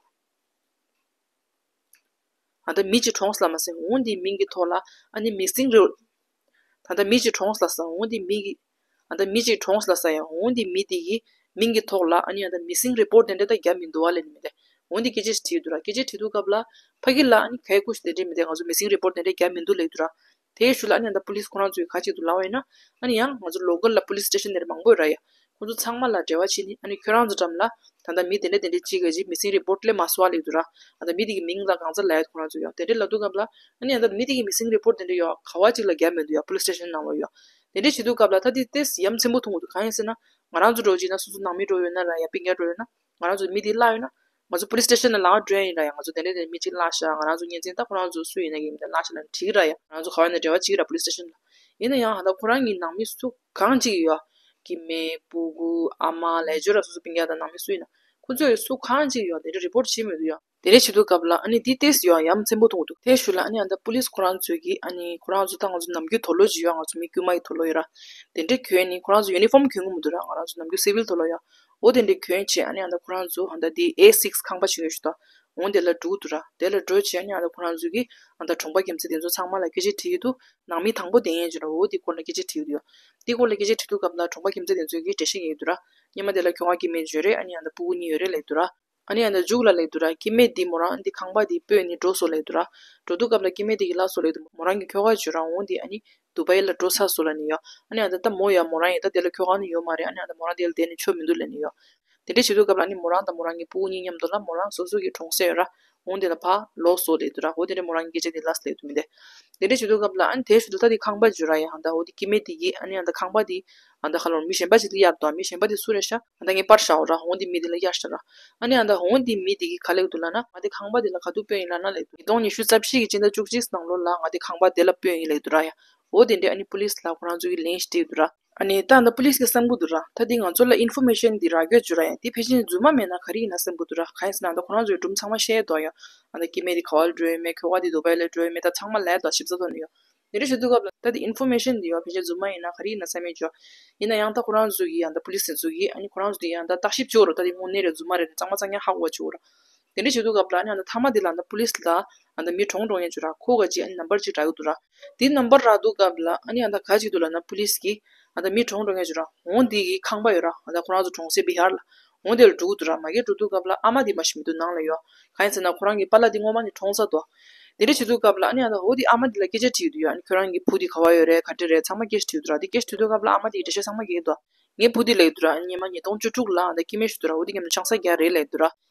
ཨ་ད་མི་གཅིག་གྲོངས་ལབ་མ་ཟེར། འོ་འདི་མིང་གི་ཐོག་ལ་ཨ་ནི་མི་སིང་རི། ད་ལྟ་མི་གཅིག་གྲོངས་ལབ་ས་འོ་འདི་མི་གི། ཨ་ད་མི་གཅིག་གྲོངས་ལབ་ས་ཡ་འོ་འདི་མི་དེ་གི་མིང་གི་ཐོག་ལ་ཨ་ནི་ཨ་ད་མི་སིང་རི་པོར་ཊི་དེ་འདྲ་ད་རྒྱབ་མི་འདུག་ཨ་ལབ་ནི་མི་དེ། འོ་འདི་སྐད་ཆ་ཞིག་དྲིས་འདུག་ར། སྐད་ཆ་དྲིས་དུས་སྐབས་ལ་ཕ་གི་ལ་ཨ་ནི་ག་ཡ་ཀུ་ཤི་དེ་འདྲས་མི་དེ་ང་ཚོ་མི་སིང་རི་པོར་ཊི་དེ་འདྲ་རྒྱབ་མི་འདུག་ལབ་འདུག་ར། དེའི་ཤུལ་ལ་ཨ་ནི་ཨ་ད་པུ་ལིས་ཁོ་རང་ཚོས་ག་བྱེད་འདུག་ལབ་པ་ཡིན་ན། ཨ་ནི་ཡང་ང་ཚོ་ལོ་ཀལ་ལ་པུ་ལིས་སི་ཊེ་ཤན་དེ་འདྲ་མང་པོ་ཡོད་ར་ཡ། ཁོ་ཚོ་ཚང་མ་ལ་འབྲེལ་བ་བྱས་ནས་ཨ་ནི་ཁྱོད་རང་ཚོ་འགྲམ་ལ་ད་ལྟ་མི་དེ་འདྲ་དེ་འདྲ་གཅིག་གི་མི་སིང་རི་པོར་ཊི་སླེབས་མ་སོང་ཨ་ལབ་འདུག་ར། ཨ་ད་མི་དེ་གི་མིང་ལ་གང་ཟག་ལབ་ཡ་ཁོ་རང་ཚོ་ཡོད་དེ་འདྲ་ལབ་དུས་སྐབས་ལ། ཨ་ནི་ཨ་ད་མི་དེ་གི་མི་སིང་རི་པོར་ཊི་དེ་འདྲ་ཡོད་ག་བ་གཅིག་ལ་རྒྱབ་མི་འདུག་ཡ། པུ་ལིས་སི་ཊེ་ཤན་ནང་ལོགས་ཡོད། དེ་འདྲ་བྱེད་དུས་སྐབས་ལ་ད་དེ་ཏོག་ཙམ་ཡ་མཚན་པོ་མཐོང་གི་འདུག་གང་ཡིན་ཟེར་ན། ང་རང་ཚོ་འདྲ་བོ་བྱས་ན་སོ་སོ་ནང་མི་འདྲ་བོ་ཡོད་ན་ར་ཡ་སྤུན་ཀྱག་འདྲ་བོ་ཡོད་ན། ང་རང་ཚོ་མི་དེ་བརླགས་ཡོད་ན། ང་ཚོ་པུ་ལིས་སི་ཊེ་ཤན་ལ་ལབ་འགྲོ་ཡ་ཡིན་ར་ཡ། ང་ཚོ་དེ་འདྲ་དེ་མི་གཅིག་བརླགས་ཤག་ང་རང་ཚོ་གཉེན་ཚན་ད་ཁོ་རང་ཚོ་སུ་ཡིན་ན་གི་མི་དེ་བརླགས་ཤག་ལབ་ནས་འགྲིག་གི་ར་ཡ། ང་རང་ཚོ་ག་བ་ཡིན་ན་འབྲེལ་བ་བྱེད་ཀྱི་ར་པུ་ལིས་སི་ཊེ་ཤན་ལ། ཡིན་ན་ཡང་ད་ཁོ་རང་གི་ནང་མི་སུ་གང་ཅིག་ཡོད། སྐྱེ་དམན་སྤུ་གུ་ཨ་མ་ལས་སྦྱོར་ར་སོ་སོ་སྤུན་ཀྱག་དང་ནང་མི་སུ་ཡིན་ན། ཁོ་ཚོས་སུ་གང་ཅིག་ཡོད་དེ་འདྲ་རི་པོར་ཊི་བྱེད་མི་འདུག་ཡ། དེ་འདྲ་བྱེད་དུས་སྐབས་ལ་ཨ་ནི་འདི་ཏོག་ཙམ་ཡ་མཚན་པོ་མཐོང་གི་འདུག་དེའི་ཤུལ་ལ་ཨ་ནི་ཨ་ད་པུ་ལིས་ཁོ་རང་ཚོས་ཀྱིས་ཨ་ནི་ཁོ་རང་ཚོ་ད་ང་ཚོ་ནམ་རྒྱུན་དུག་ལོག་ཅིག་ཡོད། ང་ཚོ་མི་དཀྱུས་མ་གི་དུག་ལོག་ཡོད་ར། དེ་འདྲ་གྱོན་ནས་ཁོ་རང་ཚོ་ཡུ་ནི་ཕོརམ་གྱོན་གྱི་མི་འདུག་ར། ང་རང་ཚོ་ནམ་རྒྱུན་སི་ཝིལ་དུག་ལོག་ཡོད། འོ་དེ་འདྲ་གྱོན་བྱས་ཨ་ནི་ཨ་ད་ཁོ་རང་ཚོ་ཨ་ད་དེ་ཨེ་སིགས་ཁང་པ་ཞིག་ཡོད་ཞུ་ད། འོ་དེ་ལ་འགྲོ་གི་འདུག་ར། དེ་ལ་འགྲོ་བྱས་ཨ་ནི་ཨ་ད་ཁོ་རང་ཚོ་གིས་ཨ་ད་གྲོང་པ་རྒྱུ་མཚན་དེ་ཚོ་ཚང་མ་ལ་སྐད་ཆ་དྲིས་ཀྱི་འདུག་ནང་མི་དང་པོ་དེ་ཡན་ཅིག་ར། འོ་དེ་སྐོར་ལ་སྐད་ཆ་དྲིས་ཀྱི་འདུག་དེ་སྐོར་ལ་སྐད་ཆ་དྲིས་དུས་སྐབས་ལ་གྲོང་པ་རྒྱུ་མཚན་དེ་ཚོ་གིས་འགྲེལ་བཤད་རྒྱག་གི་འདུག་ར། སྔོན་མ་དེ་ལ་ཁྱོ་ག་སྐྱེ་དམན་བརྗོད་རེད། ཨ་ནི་ཨ་ད་སྤུ་གུ་གཉིས་ཡོད་རེད་ལབ་ཀྱི་འདུག་ར། ཨ་ནི་ཨ་ད་མཇུག་ལ་ལབ་ཀྱི་འདུག་ར། སྐྱེ་དམན་དེ་མོ་རང་འདི་ཁང་པ་དེ་སྤོས་ནས་འགྲོ་སོང་ལབ་ཀྱི་འདུག་ར། འགྲོ་དུས་སྐབས་ལ་སྐྱེ་དམན་དེ་གིས་ལབ་སོང་ལབ་ཀྱི་འདུག་མོ་རང་གི་ཁྱོ་ག་བརྗོད་ར། འོ་འདི་ཨ་ནི་དུ་བའི་ལ་འགྲོ་ཚར་སོང་ལབ་ནི་ཡོད། ཨ་ནི་ཨ་ད་ད་མོ་ཡ་མོ་རང་ཡ་ད་དེ་ལ་ཁྱོ་ག་ནི་ཡོད་མ་རེད། ཨ་ནི་ཨ་ད་མོ་རང་དེ་ལ་བསྡད་ནས་ཆོ་མི་འདུག་ལབ་ནི་ཡོད། དེ་འདྲ་བྱེད་དུས་སྐབས་ལ་ཨ་ནི་མོ་རང་དང་མོ་རང་གི་སྤུ་གུ་གཉིས་མཉམ་དུ་ལ་མོ་རང་སོ་སོ་གི་གྲོང་གསེབ་ཡོད་ར། འོ་འདི་ལ་ཕར་ལོག་སོང་ལབ་ཀྱི་འདུག་ར། འོ་དེ་འདྲ་མོ་རང་གི་སྐད་ཆ་དེ་ལབ་ལབ་ཀྱི་འདུག་མི་དེ། དེ་འདྲ་བྱེད་དུས་སྐབས་ལ་ཨ་ནི་དེའི་ཤུལ་དུ་ད་དེ་ཁང་པ་བརྗོད་ར་ཡ། ཨ་ད་འོ་དེ་སྐྱེ་དམན་དེ་གིས་ཨ་ནི་ཨ་ད་ཁང་པ་དེ་ཨ་ད་ཁ་ལོར་མི་གཞན་པ་ཅིག་ལ་གཡར་འདུག་མི་གཞན་པ་དེ་སུ་རེད་ཤག་ཨ་ད་ངས་པར་བཞག་ཡོད་ར། འོ་དེ་མི་དེ་ལ་གཡར་ཤག་ར། ཨ་ནི་ཨ་ད་འོ་དེ་མི་དེ་གིས་ག་ལབ་ཀྱི་འདུག་ལབ་ན། ང་དེ་ཁང་པ་དེ་ལ་ག་དུས་སྤོས་ཡིན་ལབ་ན་ལབ་ཀྱི་འདུག་ཉིས་སྟོང་ཉི་ཤུ་རྩ་བཞི་གི་སྤྱི་ཟླ་བཅུ་གཅིག་ནང་ལོགས་ལ་ང་དེ་ཁང་པ་དེ་ལ་སྤོས་ཡིན་ལབ་ཀྱི་འདུག་ར་ཡ། འོ་དེ་འདྲས་ཨ་ནི་པུ་ལིས་ལ་ཁོ་རང་ཚོ་གིས་ལན་ཞིག་སྤྲད་ཀྱི་འདུག་ར། ཨ་ནི་ད་ད་པུ་ལིས་ཀྱིས་བསམ་གྱི་འདུག་ར། ད་དེ་ང་ཚོ་ལ་ཨིན་ཕོར་མེ་ཤན་འདི་རག་གི་ཡོད་ར་ཡ། དེ་ཕལ་ཆེར་རྫུན་མ་མེད་ན་ག་རེ་ཡིན་ན་བསམ་གྱི་འདུག་ར། གང་ཡིན་ཟེར་ན་ད་ཁོ་རང་ཚོའི་སྒྲུང་ཚང་མ་བཤད་འདུག་ཡ། ཨ་ད་སྐྱེ་དམན་དེ་ག་བ་ལ་འགྲོ་ཡོད་མེད། ཁྱོ་ག་དེ་དུ་བའི་ལ་འགྲོ་ཡོད་མེད། ད་ཚང་མ་ལབ་འདུག་ཞིབ་ཚགས་ཐོག་ནས་ཡོད། དེ་འདྲ་བྱེད་དུས་སྐབས་ལ་ད་དེ་ཨིན་ཕོར་མེ་ཤན་འདི་ཡོད་ཕལ་ཆེར་རྫུན་མ་ཡིན་ན་ག་རེ་ཡིན་ན་བསམ་ཡས་ཅིག་ཡོད། ཡིན་ན་ཡང་ད་ཁོ་རང་ཚོ་གིས་ཡང་ད་པུ་ལིས་དེ་ཚོ་གིས་ཨ་ནི་ཁོ་རང་ཚོ་དེ་ཡང་ད་བརྟག་ཞིབ་བྱེད་དགོས་ར། ད་དེ་དངོས་གནས་རེད་རྫུན་མ་རེད་ཚང་མ་གཙང་རྐྱང་ཧ་གོ་བ་བྱེད་དགོས་ར། དེ་འདྲ་བྱེད་དུས་སྐབས་ལ་ཨ་ནི་ཨ་ད་མཐའ་མ་དེ་ལ་ཨ་ད་པུ་ལིས་ལ་ཨ་ད་མི་གྲོངས་གྲོངས་ཡས་ཅིག་ར། ཁོ་ག་ཅིག་ཨ་ནི་ནམ་བར་ཅིག་རག་གི་འདུག་ར། དེ་ནམ་བར་རག་དུས་སྐབས་ལ་ཨ་ནི་ཨ་ད་ག་ཅིག་འདུག་ལབ་ན་པུ་ལིས་ཀྱིས་ཨ་ད་མི་གྲོངས་གྲོངས་ཡས་ཅིག་ར། འོ་འདི་གི་ཁང་པ་ཡོད་ར། ཨ་ད་ཁོ་རང་ཚོ་གྲོང་གསེབ་བི་ཧར་ལ། འོ་འདི་ལ་འགྲོ་གི་འདུག་ར། མ་གིར་འགྲོ་དུས་སྐབས་ལ་ཨ་མ་དེ་མ་གཞི་མི་འདུག་ནང་ལ་ཡོད། གང་ཡིན་ཟེར་ན་ཁོ་རང་གི་པཱ་ལགས་དེ་སྔོན་མ་ནས་གྲོངས་ཚར་འདུག་དེ་འདྲ་བྱེད་དུས་སྐབས་ལ་ཨ་ནི་ཨ་ད་འོ་དེ་ཨ་མ་དེ་ལ་སྐད་ཆ་དྲིས་ཀྱི་འདུག་ཡ། ཨ་ནི་ཁྱོད་རང་གི་བུ་དེ་ག་བ་ཡོད་རེད། ག་འདྲ་རེད། ཚང་མ་སྐད་ཆ་དྲིས་ཀྱི་འདུག་ར། དེ་སྐད་ཆ་དྲིས་དུས་སྐབས་ལ་ཨ་མ་དེ་གིས་འགྲེལ་བཤད་ཚང་མ་རྒྱག་གི་འདུག་ངའི་བུ་དེ་ལབ་ཀྱི་འདུག་ར། ཨ་ནི་སྔོན་མ་ཉིས་སྟོང་བཅུ་དྲུག་ལ་ཨ་ད་སྐྱེ་དམན་ཞིག་འདུག་ར། འོ་དེ་མཉམ་དུ་ཆང་ས་བརྒྱབ་རེད་ལབ་ཀྱི་འདུག་ར།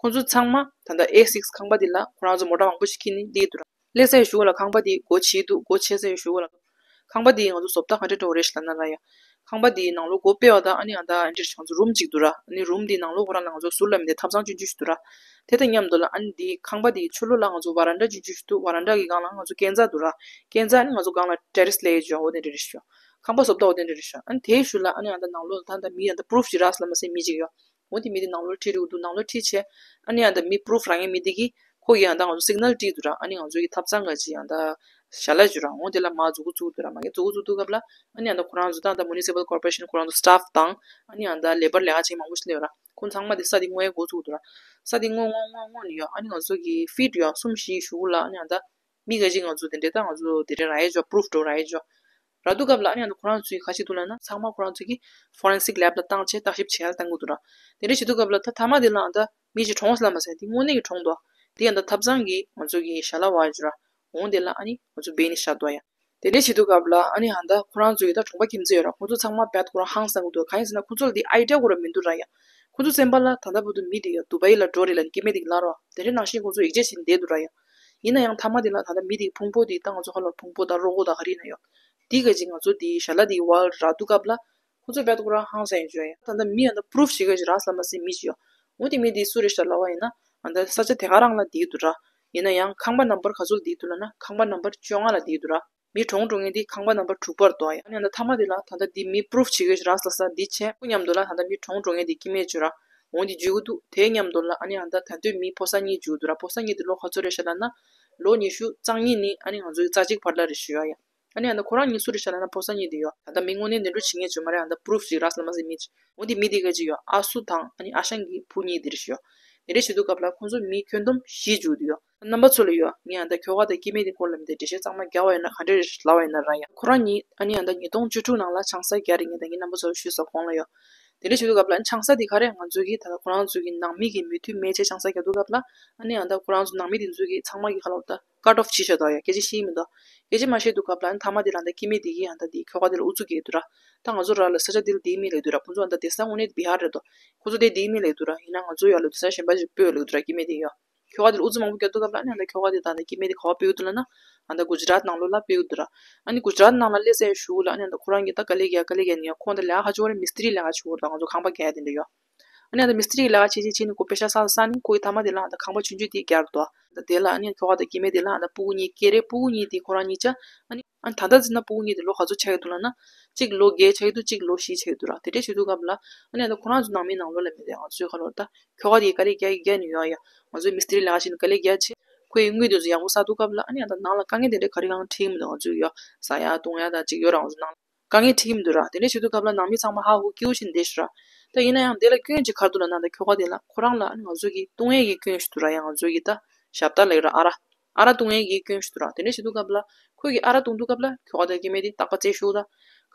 ཁོང་ཚོ་ཚང་མ་ད་ལྟ་ཨེ་སིགས་ཁང་པ་འདི་ལ་ཁོ་རང་ཚོ་མོ་ཊ་མང་པོ་ཞིག་ཁྱེར་ནས་སླེབས་འདུག་ར། སླེབས་ཚར་གཞུག་ལ་ཁང་པ་འདི་སྒོ་ཕྱེ་འདུག་སྒོ་ཕྱེ་ཚར་གཞུག་ལ་ཁང་པ་འདི་ང་ཚོ་བཟོ་ལྟ་ག་འདྲ་འདྲ་བོ་རེད་ལབ་ན་ར་ཡ། ཁང་པ་འདི་ནང་ལོགས་སྒོ་ཕྱེ་བ་དང་ཨ་ནི་ཨ་ད་ཨ་འདྲ་ང་ཚོ་རུམ་གཅིག་འདུག་ར། ཨ་ནི་རུམ་འདི་ནང་ལོགས་ཁོ་རང་ལ་ང་ཚོ་ཟུར་ལ་མི་དེ་ཐབ་ཚང་ཆུང་ཆུང་ཞིག་འདུག་ར། དེ་དང་མཉམ་དུ་ལ་ཨ་ནི་འདི་ཁང་པ་འདི་ཕྱི་ལོགས་ལ་ང་ཚོ་ཝ་རན་ཌ་ཆུང་ཆུང་ཞིག་འདུག་ཝ་རན་ཌ་གི་སྒང་ལ་ང་ཚོ་སྐས་འཛེག་འདུག་ར། སྐས་འཛེག་ཨ་ནི་ང་ཚོ་སྒང་ལ་ཊེ་རེ་སི་ལབ་ཡས་ཅིག་ཡོད། འོ་དེ་འདྲ་རེད་ཤག་ཁང་པ་བཟོ་ལྟ་འོ་དེ་འདྲ་རེད་ཤག་ཨ་ནི་དེའི་གཞུག་ལ་ཨ་ནི་ཨ་ད་ནང་ལོགས་ལ་ད་ད་མི་ཨ་ད་པུ་རུབ་ཞིག་རག་སོང་ལབ་མ་ཟད་མི་གཅིག་ཡོད། འོ་དེ་མི་དེ་ནང་ལོགས་ཁྲིད་འགྲོ་གི་འདུག་ནང་ལོགས་ཁྲིད་བྱས་ཨ་ནི་ཨ་ད་མི་པུ་རུབ་རག་མཁན་མི་དེ་གིས་ཁོ་གིས་ཨ་ད་ང་ཚོ་སིག་ནལ་སྤྲད་འདུག་ར། ཨ་ནི་ང་ཚོ་གི་ཐབ་ཚང་ག་ཅིག་ཨ་ད་ཞལ་ལག་ཅིག་ར། འོ་དེ་ལ་མར་མཛུབ་གུ་བཙུགས་འདུག་ར། མར་གི་མཛུབ་གུ་བཙུགས་འདུག་སྐབས་ལ་ཨ་ནི་ཨ་ད་ཁོ་རང་ཚོ་ད་ཨ་ད་མུ་ནི་སི་པལ་ཀོར་པོ་རེ་ཤན་ཁོ་རང་ཚོ་སི་ཊཕ་དང་ཨ་ནི་ཨ་ད་ལེ་བར་ལས་ཀ་བྱེད་མཁན་མང་པོ་ཞིག་སླེབས་ཡོད་ར། ཁོང་ཚང་མ་དེ་ས་དེ་སྔོག་ཡས་འགོ་བཙུགས་འདུག་ར། ས་དེ་སྔོག་སྔོག་སྔོག་སྔོག་ནས་ཡོད། ཨ་ནི་ང་ཚོ་གི་ཕིཊ་ཡོད་གསུམ་བཞི་གཞུག་ལ་ཨ་ནི་ཨ་ད་མི་ག་ཅིག་ང་ཚོ་དེ་འདྲའི་ད་ང་ཚོ་དེ་འདྲའི་རག་ཡས་ཅིག་པུ་རུབ་འདྲ་རག་ཡས་ཅིག་རག་འདུག་སྐབས་ལ་ཨ་ནི་ཨ་ད་ཁོ་རང་ཚོས་ག་བྱེད་འདུག་ལབ་ན་ཚང་མ་ཁོ་རང་ཚོ་གི་ཕོ་རེན་སིག་ལེབ་ལ་བཏང་བྱས་བརྟག་ཞིབ་བྱེད་ཡ་བཏང་གི་འདུག་ར། དེ་འདྲ་བྱེད་དུས་སྐབས་ལ་ད་མཐའ་མ་དེ་ལ་ཨ་ད་མི་ཞིག་གྲོངས་སོང་ལབ་མ་ཟད་དེ་དངོས་གནས་ཀྱི་གྲོངས་འདུག་དེ་ཨ་ད་ཐབ་ཚང་གི་ང་ཚོ་གི་ཞལ་ལག་བ་ཅིག་ར། འོང་དེ་ལ་ཨ་ནི་ང་ཚོ་སྦས་ནས་བཞག་འདུག་ཡ། དེ་འདྲ་བྱེད་དུས་སྐབས་ལ་ཨ་ནི་ཨ་ད་ཁོ་རང་ཚོ་ཡི་ད་གྲོང་པ་ཁྱིམ་མཚེས་ཡོད་ར། ཁོ་ཚོ་ཚང་མ་བད་ཁོ་རང་ཧང་སང་གི་འདུག་གང་ཡིན་ཟེར་ན་ཁོ་ཚོ་ལ་དེ་ཨའི་ཌི་ཡ་ཁོ་རང་མི་འདུག་ར་ཡ། ཁོ་ཚོ་སེམས་པ་ལ་ད་ལྟ་བར་དུ་མི་དེ་ཡ་དུ་བའི་ལ་འགྲོ་རེད་ལབ་ནས་སྐྱེ་དམན་དེ་གིས་ལབ་ར། དེ་འདྲའི་ནང་བཞིན་ཁོ་ཚོ་ཡིད་ཆེས་བྱས་ནས་བསྡད་འདུག་ར་ཡ། ཡིན་ན་ཡང་མཐའ་མ་དེ་ལ་ད་ལྟ་མི་དེའི་ཕུང་པོ་དེ་ད་ང་ཚོ་ཧ་ལམ་ཕུང་པོ་དང་རོ་ཁོག་དང་ག་རེ་ཡིན་ན་ཡོད། དེ་ག་ཅིག་ང་ཚོ་དེའི་ཞལ་ལག་དེའི་བར་རག་དུས་སྐབས་ལ་ཁོ་ཚོ་བད་ཁོ་རང་ཧང་སང་ཡོད་ཅོ་ཡ། ད་ལྟ་མི་ཡང་ད་པུ་རུབ་བྱེད་ག་ཅིག་རག་སོང་ལབ་མ་ཟད་མི་ཅིག་ཡོད། འོ་དེ་མི་དེ་སུ་རེད་ཤག་ལབ་པ་ཡིན་ན་ཨ་ད་ས་ཆ་དེ་ག་རང་ལ་བསྡད་འདུག་ར། ཡིན་ན་ཡང་ཁང་པ་ནམ་བར་ག་ཚོད་ལ་བསྡད་འདུག་ལབ་ན་ཁང་པ་ནམ་བར་བཅོ་ལྔ་ལ་བསྡད་འདུག་ར། མི་གྲོངས་འགྲོ་མཁན་དེ་ཁང་པ་ནམ་བར་དྲུག་པར་འདུག་ཡ། ཨ་ནི་ཨ་ད་མཐའ་མ་དེ་ལ་ད་ལྟ་འདི་མི་པུ་རུབ་བྱེད་ག་ཅིག་རག་སོང་ལབ་ས་འདི་བྱས་ཁོ་མཉམ་དུ་ལ་ད་ལྟ་མི་གྲོངས་འགྲོ་མཁན་དེ་སྐྱེ་དམན་ཅིག་ཡོད་ར། འོ་འདི་འཇུ་གི་འདུག་དེ་མཉམ་དུ་ལ་ཨ་ནི་ཨ་ད་ད་དུང་མི་ཕོ་གསར་གཉིས་འཇུ་གི་འདུག་ར། ཕོ་གསར་གཉིས་དེ་ལོ་ག་ཚོད་རེད་ཤག་ལབ་ན། ལོ་ཉི་ཤུ་རྩ་གཉིས་ནས་ཨ་ནི་ང་ཚོའི་རྩ་གཅིག་བར་ལ་རེད་ཤག་ཡ། ཨ་ནི་ཨ་ད་ཁོ་རང་གཉིས་སུ་རེད་ཤག་ལབ་ན་ཕོ་གསར་གཉིས་དེ་ཡོད། ད་ལྟ་མི་དངོས་གནས་འདི་འདྲ་བྱེད་མཁན་ཅིག་མ་རེད། ཨ་ད་པུ་རུབ་ཅིག་རག་སོང་ལབ་མ་ཟད་མི་ཅིག་འོ་འདི་མི་དེ་ག་ཅིག་ཡོད། ཨ་སུ་དང་ཨ་ནི་ཨ་ཞང་གི་བུ་གཉིས་དེ་རེད་ཤག་ཡ། དེ་འདྲ་བྱེད་དུས་སྐབས་ལ་ཁོང་ཚོ་མི་ཁྱོན་བསྡོམས་བཞི་འཇུ་གི་འདུག་ཡ། རྣམ་པ་ཚོ་ལ་ཡོད། ངས་ཨ་ད་ཁྱོ་ག་དང་སྐྱེ་དམན་དེ་སྐོར་ལ་མི་དེ་འགྲེལ་བཤད་གཙང་མ་རྒྱག་པ་ཡིན་ན་ག་འདྲ་རེད་ལབ་པ་ཡིན་ན་ར་ཡ། ཁོ་རང་གཉིས་ཨ་ནི་ཨ་ད་ཉིས་སྟོང་བཅུ་དྲུག་ནང་ལ་ཆང་ས་བརྒྱབ་རེད། ངས་ད་ངའི་རྣམ་པ་ཚོ་ལ་ཞུས་སོང་གོང་ལ་ཡོད། དེ་འདྲ་བྱེད་དུས་སྐབས་ལ་ཨ་ནི་ཆང་ས་དེ་ག་རེ་ང་ཚོ་གིས་ད་ལྟ་ཁོ་རང་ཚོ་གི་ནང་མི་གི་མི་མཐུན་མེད་བྱས་ཆང་ས་རྒྱག་དུས་སྐབས་ལ་ཨ་ནི་ཨ་ད་ཁོ་རང་ཚོ་ནང་མི་དེ་ཚོ་གིས་ཚང་མ་གི་ཁ་ལོག་ད་ཀཊ་ཨོཕ་བྱས་བཞག་འདུག་ཡ། སྐད་ཆ་བཤད་མི་འདུག་སྐད་ཆ་མ་བཤད་དུས་སྐབས་ལ་ཨ་ནི་མཐའ་མ་དེ་ལ་ཨ་ད་སྐྱེ་དམན་དེ་གིས་ཨ་ད་དེ་ཁྱོ་ག་དེ་ལ་ཨུ་ཚུགས་རྒྱག་གི་འདུག་ར། ད་ང་ཚོ་ར་ལ་ས་ཆ་དེ་ལ་བསྡད་མི་ལབ་འདུག་ར། ཁོ་ཚོ་ཨ་ད་སྡོད་ས་དངོས་གནས་བི་ཧར་རེད་དོ། ཁོ་ཚོ་དེ་བསྡད་མི་ལབ་འདུག་ར། ཡིན་ན་ང་ཚོ་ཡ་ལ་སྡོད་ས་གཞན་པ་ཞིག་སྤོས་ལབ་འདུག་ར་སྐྱེ་དམན་དེ་ཡ། ཁྱོ་ག་དེ་ལ་ཨུ་ཚུགས་མང་པོ་རྒྱག་དུས་སྐབས་ལ་ཨ་ནི་ཨ་ད་ཁྱོ་ག་དེ་ད་ཨ་ད་སྐྱེ་དམན་དེ་ག་པར་སྤོས་འདུག་ལབ་ན་ཨ་ད་གུ་ཇི་རཱཏ་ནང་ལོགས་ལ་སྤོས་འདུག་ར། ཨ་ནི་གུ་ཇི་རཱཏ་ནང་ལ་སླེབས་ཚར་གཞུག་ལ་ཨ་ནི་ཨ་ད་ཁོ་རང་གིས་ད་དཀའ་ལས་རྒྱག་དཀའ་ལས་རྒྱག་ནས་ཡ་ཁོང་ད་ལས་ཀ་ག་རེ་བྱེད་ཀྱི་ཡོད་རེད། མི་སི་ཏི་རི་ལས་ཀ་བྱེད་ཀྱི་ཡོད་རེད། ད་ང་ཚོ་ཁང་པ་རྒྱག་ཡ་དེ་འདྲ་ཡ། ཨ་ནི་ཨ་ད་མི་སི་ཏི་རི་ལས་ཀ་བྱེད་བྱེད་བྱེད་ནས་ཁོ་པེ་ཤ་བསགས་བསགས་ནས་ཁོ་གིས་མཐའ་མ་དེ་ལ་ཨ་ད་ཁང་པ་ཆུང་ཆུང་དེ་རྒྱག་འདུག་ད་དེ་ལ་ཨ་ནི་ཁྱོ་ག་དང་སྐྱེ་དམན་དེ་ལ་ཨ་ད་སྤུ་གུ་གཉིས་སྐྱེས་རེད། སྤུ་གུ་གཉིས་དེ་ཁོ་རང་གཉིས་ཆ་ཨ་ནི་ཨ་ད་ལྟ་འཛིན་ན་སྤུ་གུ་གཉིས་དེ་ལོ་ག་ཚོད་ཆགས་ཀྱི་འདུག་ལབ་ན། གཅིག་ལོ་བརྒྱད་ཆགས་ཀྱི་འདུག་གཅིག་ལོ་བཞི་ཆགས་ཀྱི་འདུག་ར། དེ་འདྲས་བྱེད་དུས་སྐབས་ལ་ཨ་ནི་ཨ་ད་ཁོ་རང་ཚོ་ནང་མིའི་ནང་ལོགས་ལ་མི་དེ་ང་ཚོའི་ཁ་ལོ་ད་ཁྱོ་ག་དེ་དཀའ་ལས་རྒྱག་གི་རྒྱག་ནས་ཡོད་ཡ། ང་ཚོའི་མི་སི་ཏི་རི་ལས་ཀ་བྱེད་ནས་དཀའ་ལས་རྒྱག་བྱས་ཁོའི་དངུལ་དེ་ཚོ་ཡག་པོ་བསགས་དུས་སྐབས་ལ་ཨ་ནི་ཨ་ད་ནང་ལ་དཀའ་ངལ་དེ་འདྲས་ག་རེ་གང་འཕྲད་ཀྱི་མི་འདུག་ང་ཚོས་ཡ་ཟ་ཡ་བཏུང་ཡ་ད་ཅིག་ཡོད་ར། ང་ཚོ་ནང་ལ་དཀའ་ངལ་འཕྲད་ཀྱི་མི་འདུག་ར། དེ་འདྲས་བྱེད་དུས་སྐབས་ལ་ནང་མི་ཚང་མ་ཧ་ཧུ་སྐྱིད་པོ་བྱས་ནས་བསྡད་ཤག་ར། ད་ཡིན་ན་ཡང་དེ་ལ་སྐྱོན་ཅིག་ག་རེ་འདུག་ལབ་ན་ད་ཁྱོ་ག་དེ་ལ་ཁོ་རང་ལ་ཨ་ནི་ང་ཚོ་གི་བཏུང་ཡས་ཀྱི་སྐྱོན་ཞིག་འདུག་ར། ཡ་ང་ཚོ་གི་ད་ཞབས་ཏ་ལབ་ཀྱི་ར། ཨ་ར། ཨ་ར་བཏུང་ཡས་ཀྱི་སྐྱོན་ཞིག་འདུག་ར། དེ་འདྲ་བྱེད་དུས་སྐབས་ལ་ཁོས་ཀྱིས་ཨ་ར་བཏུང་དུས་སྐབས་ལ་ཁྱོ་ག་དང་སྐྱེ་དམན་དེ་རྟག་པར་རྩེད་ཤོར་ད།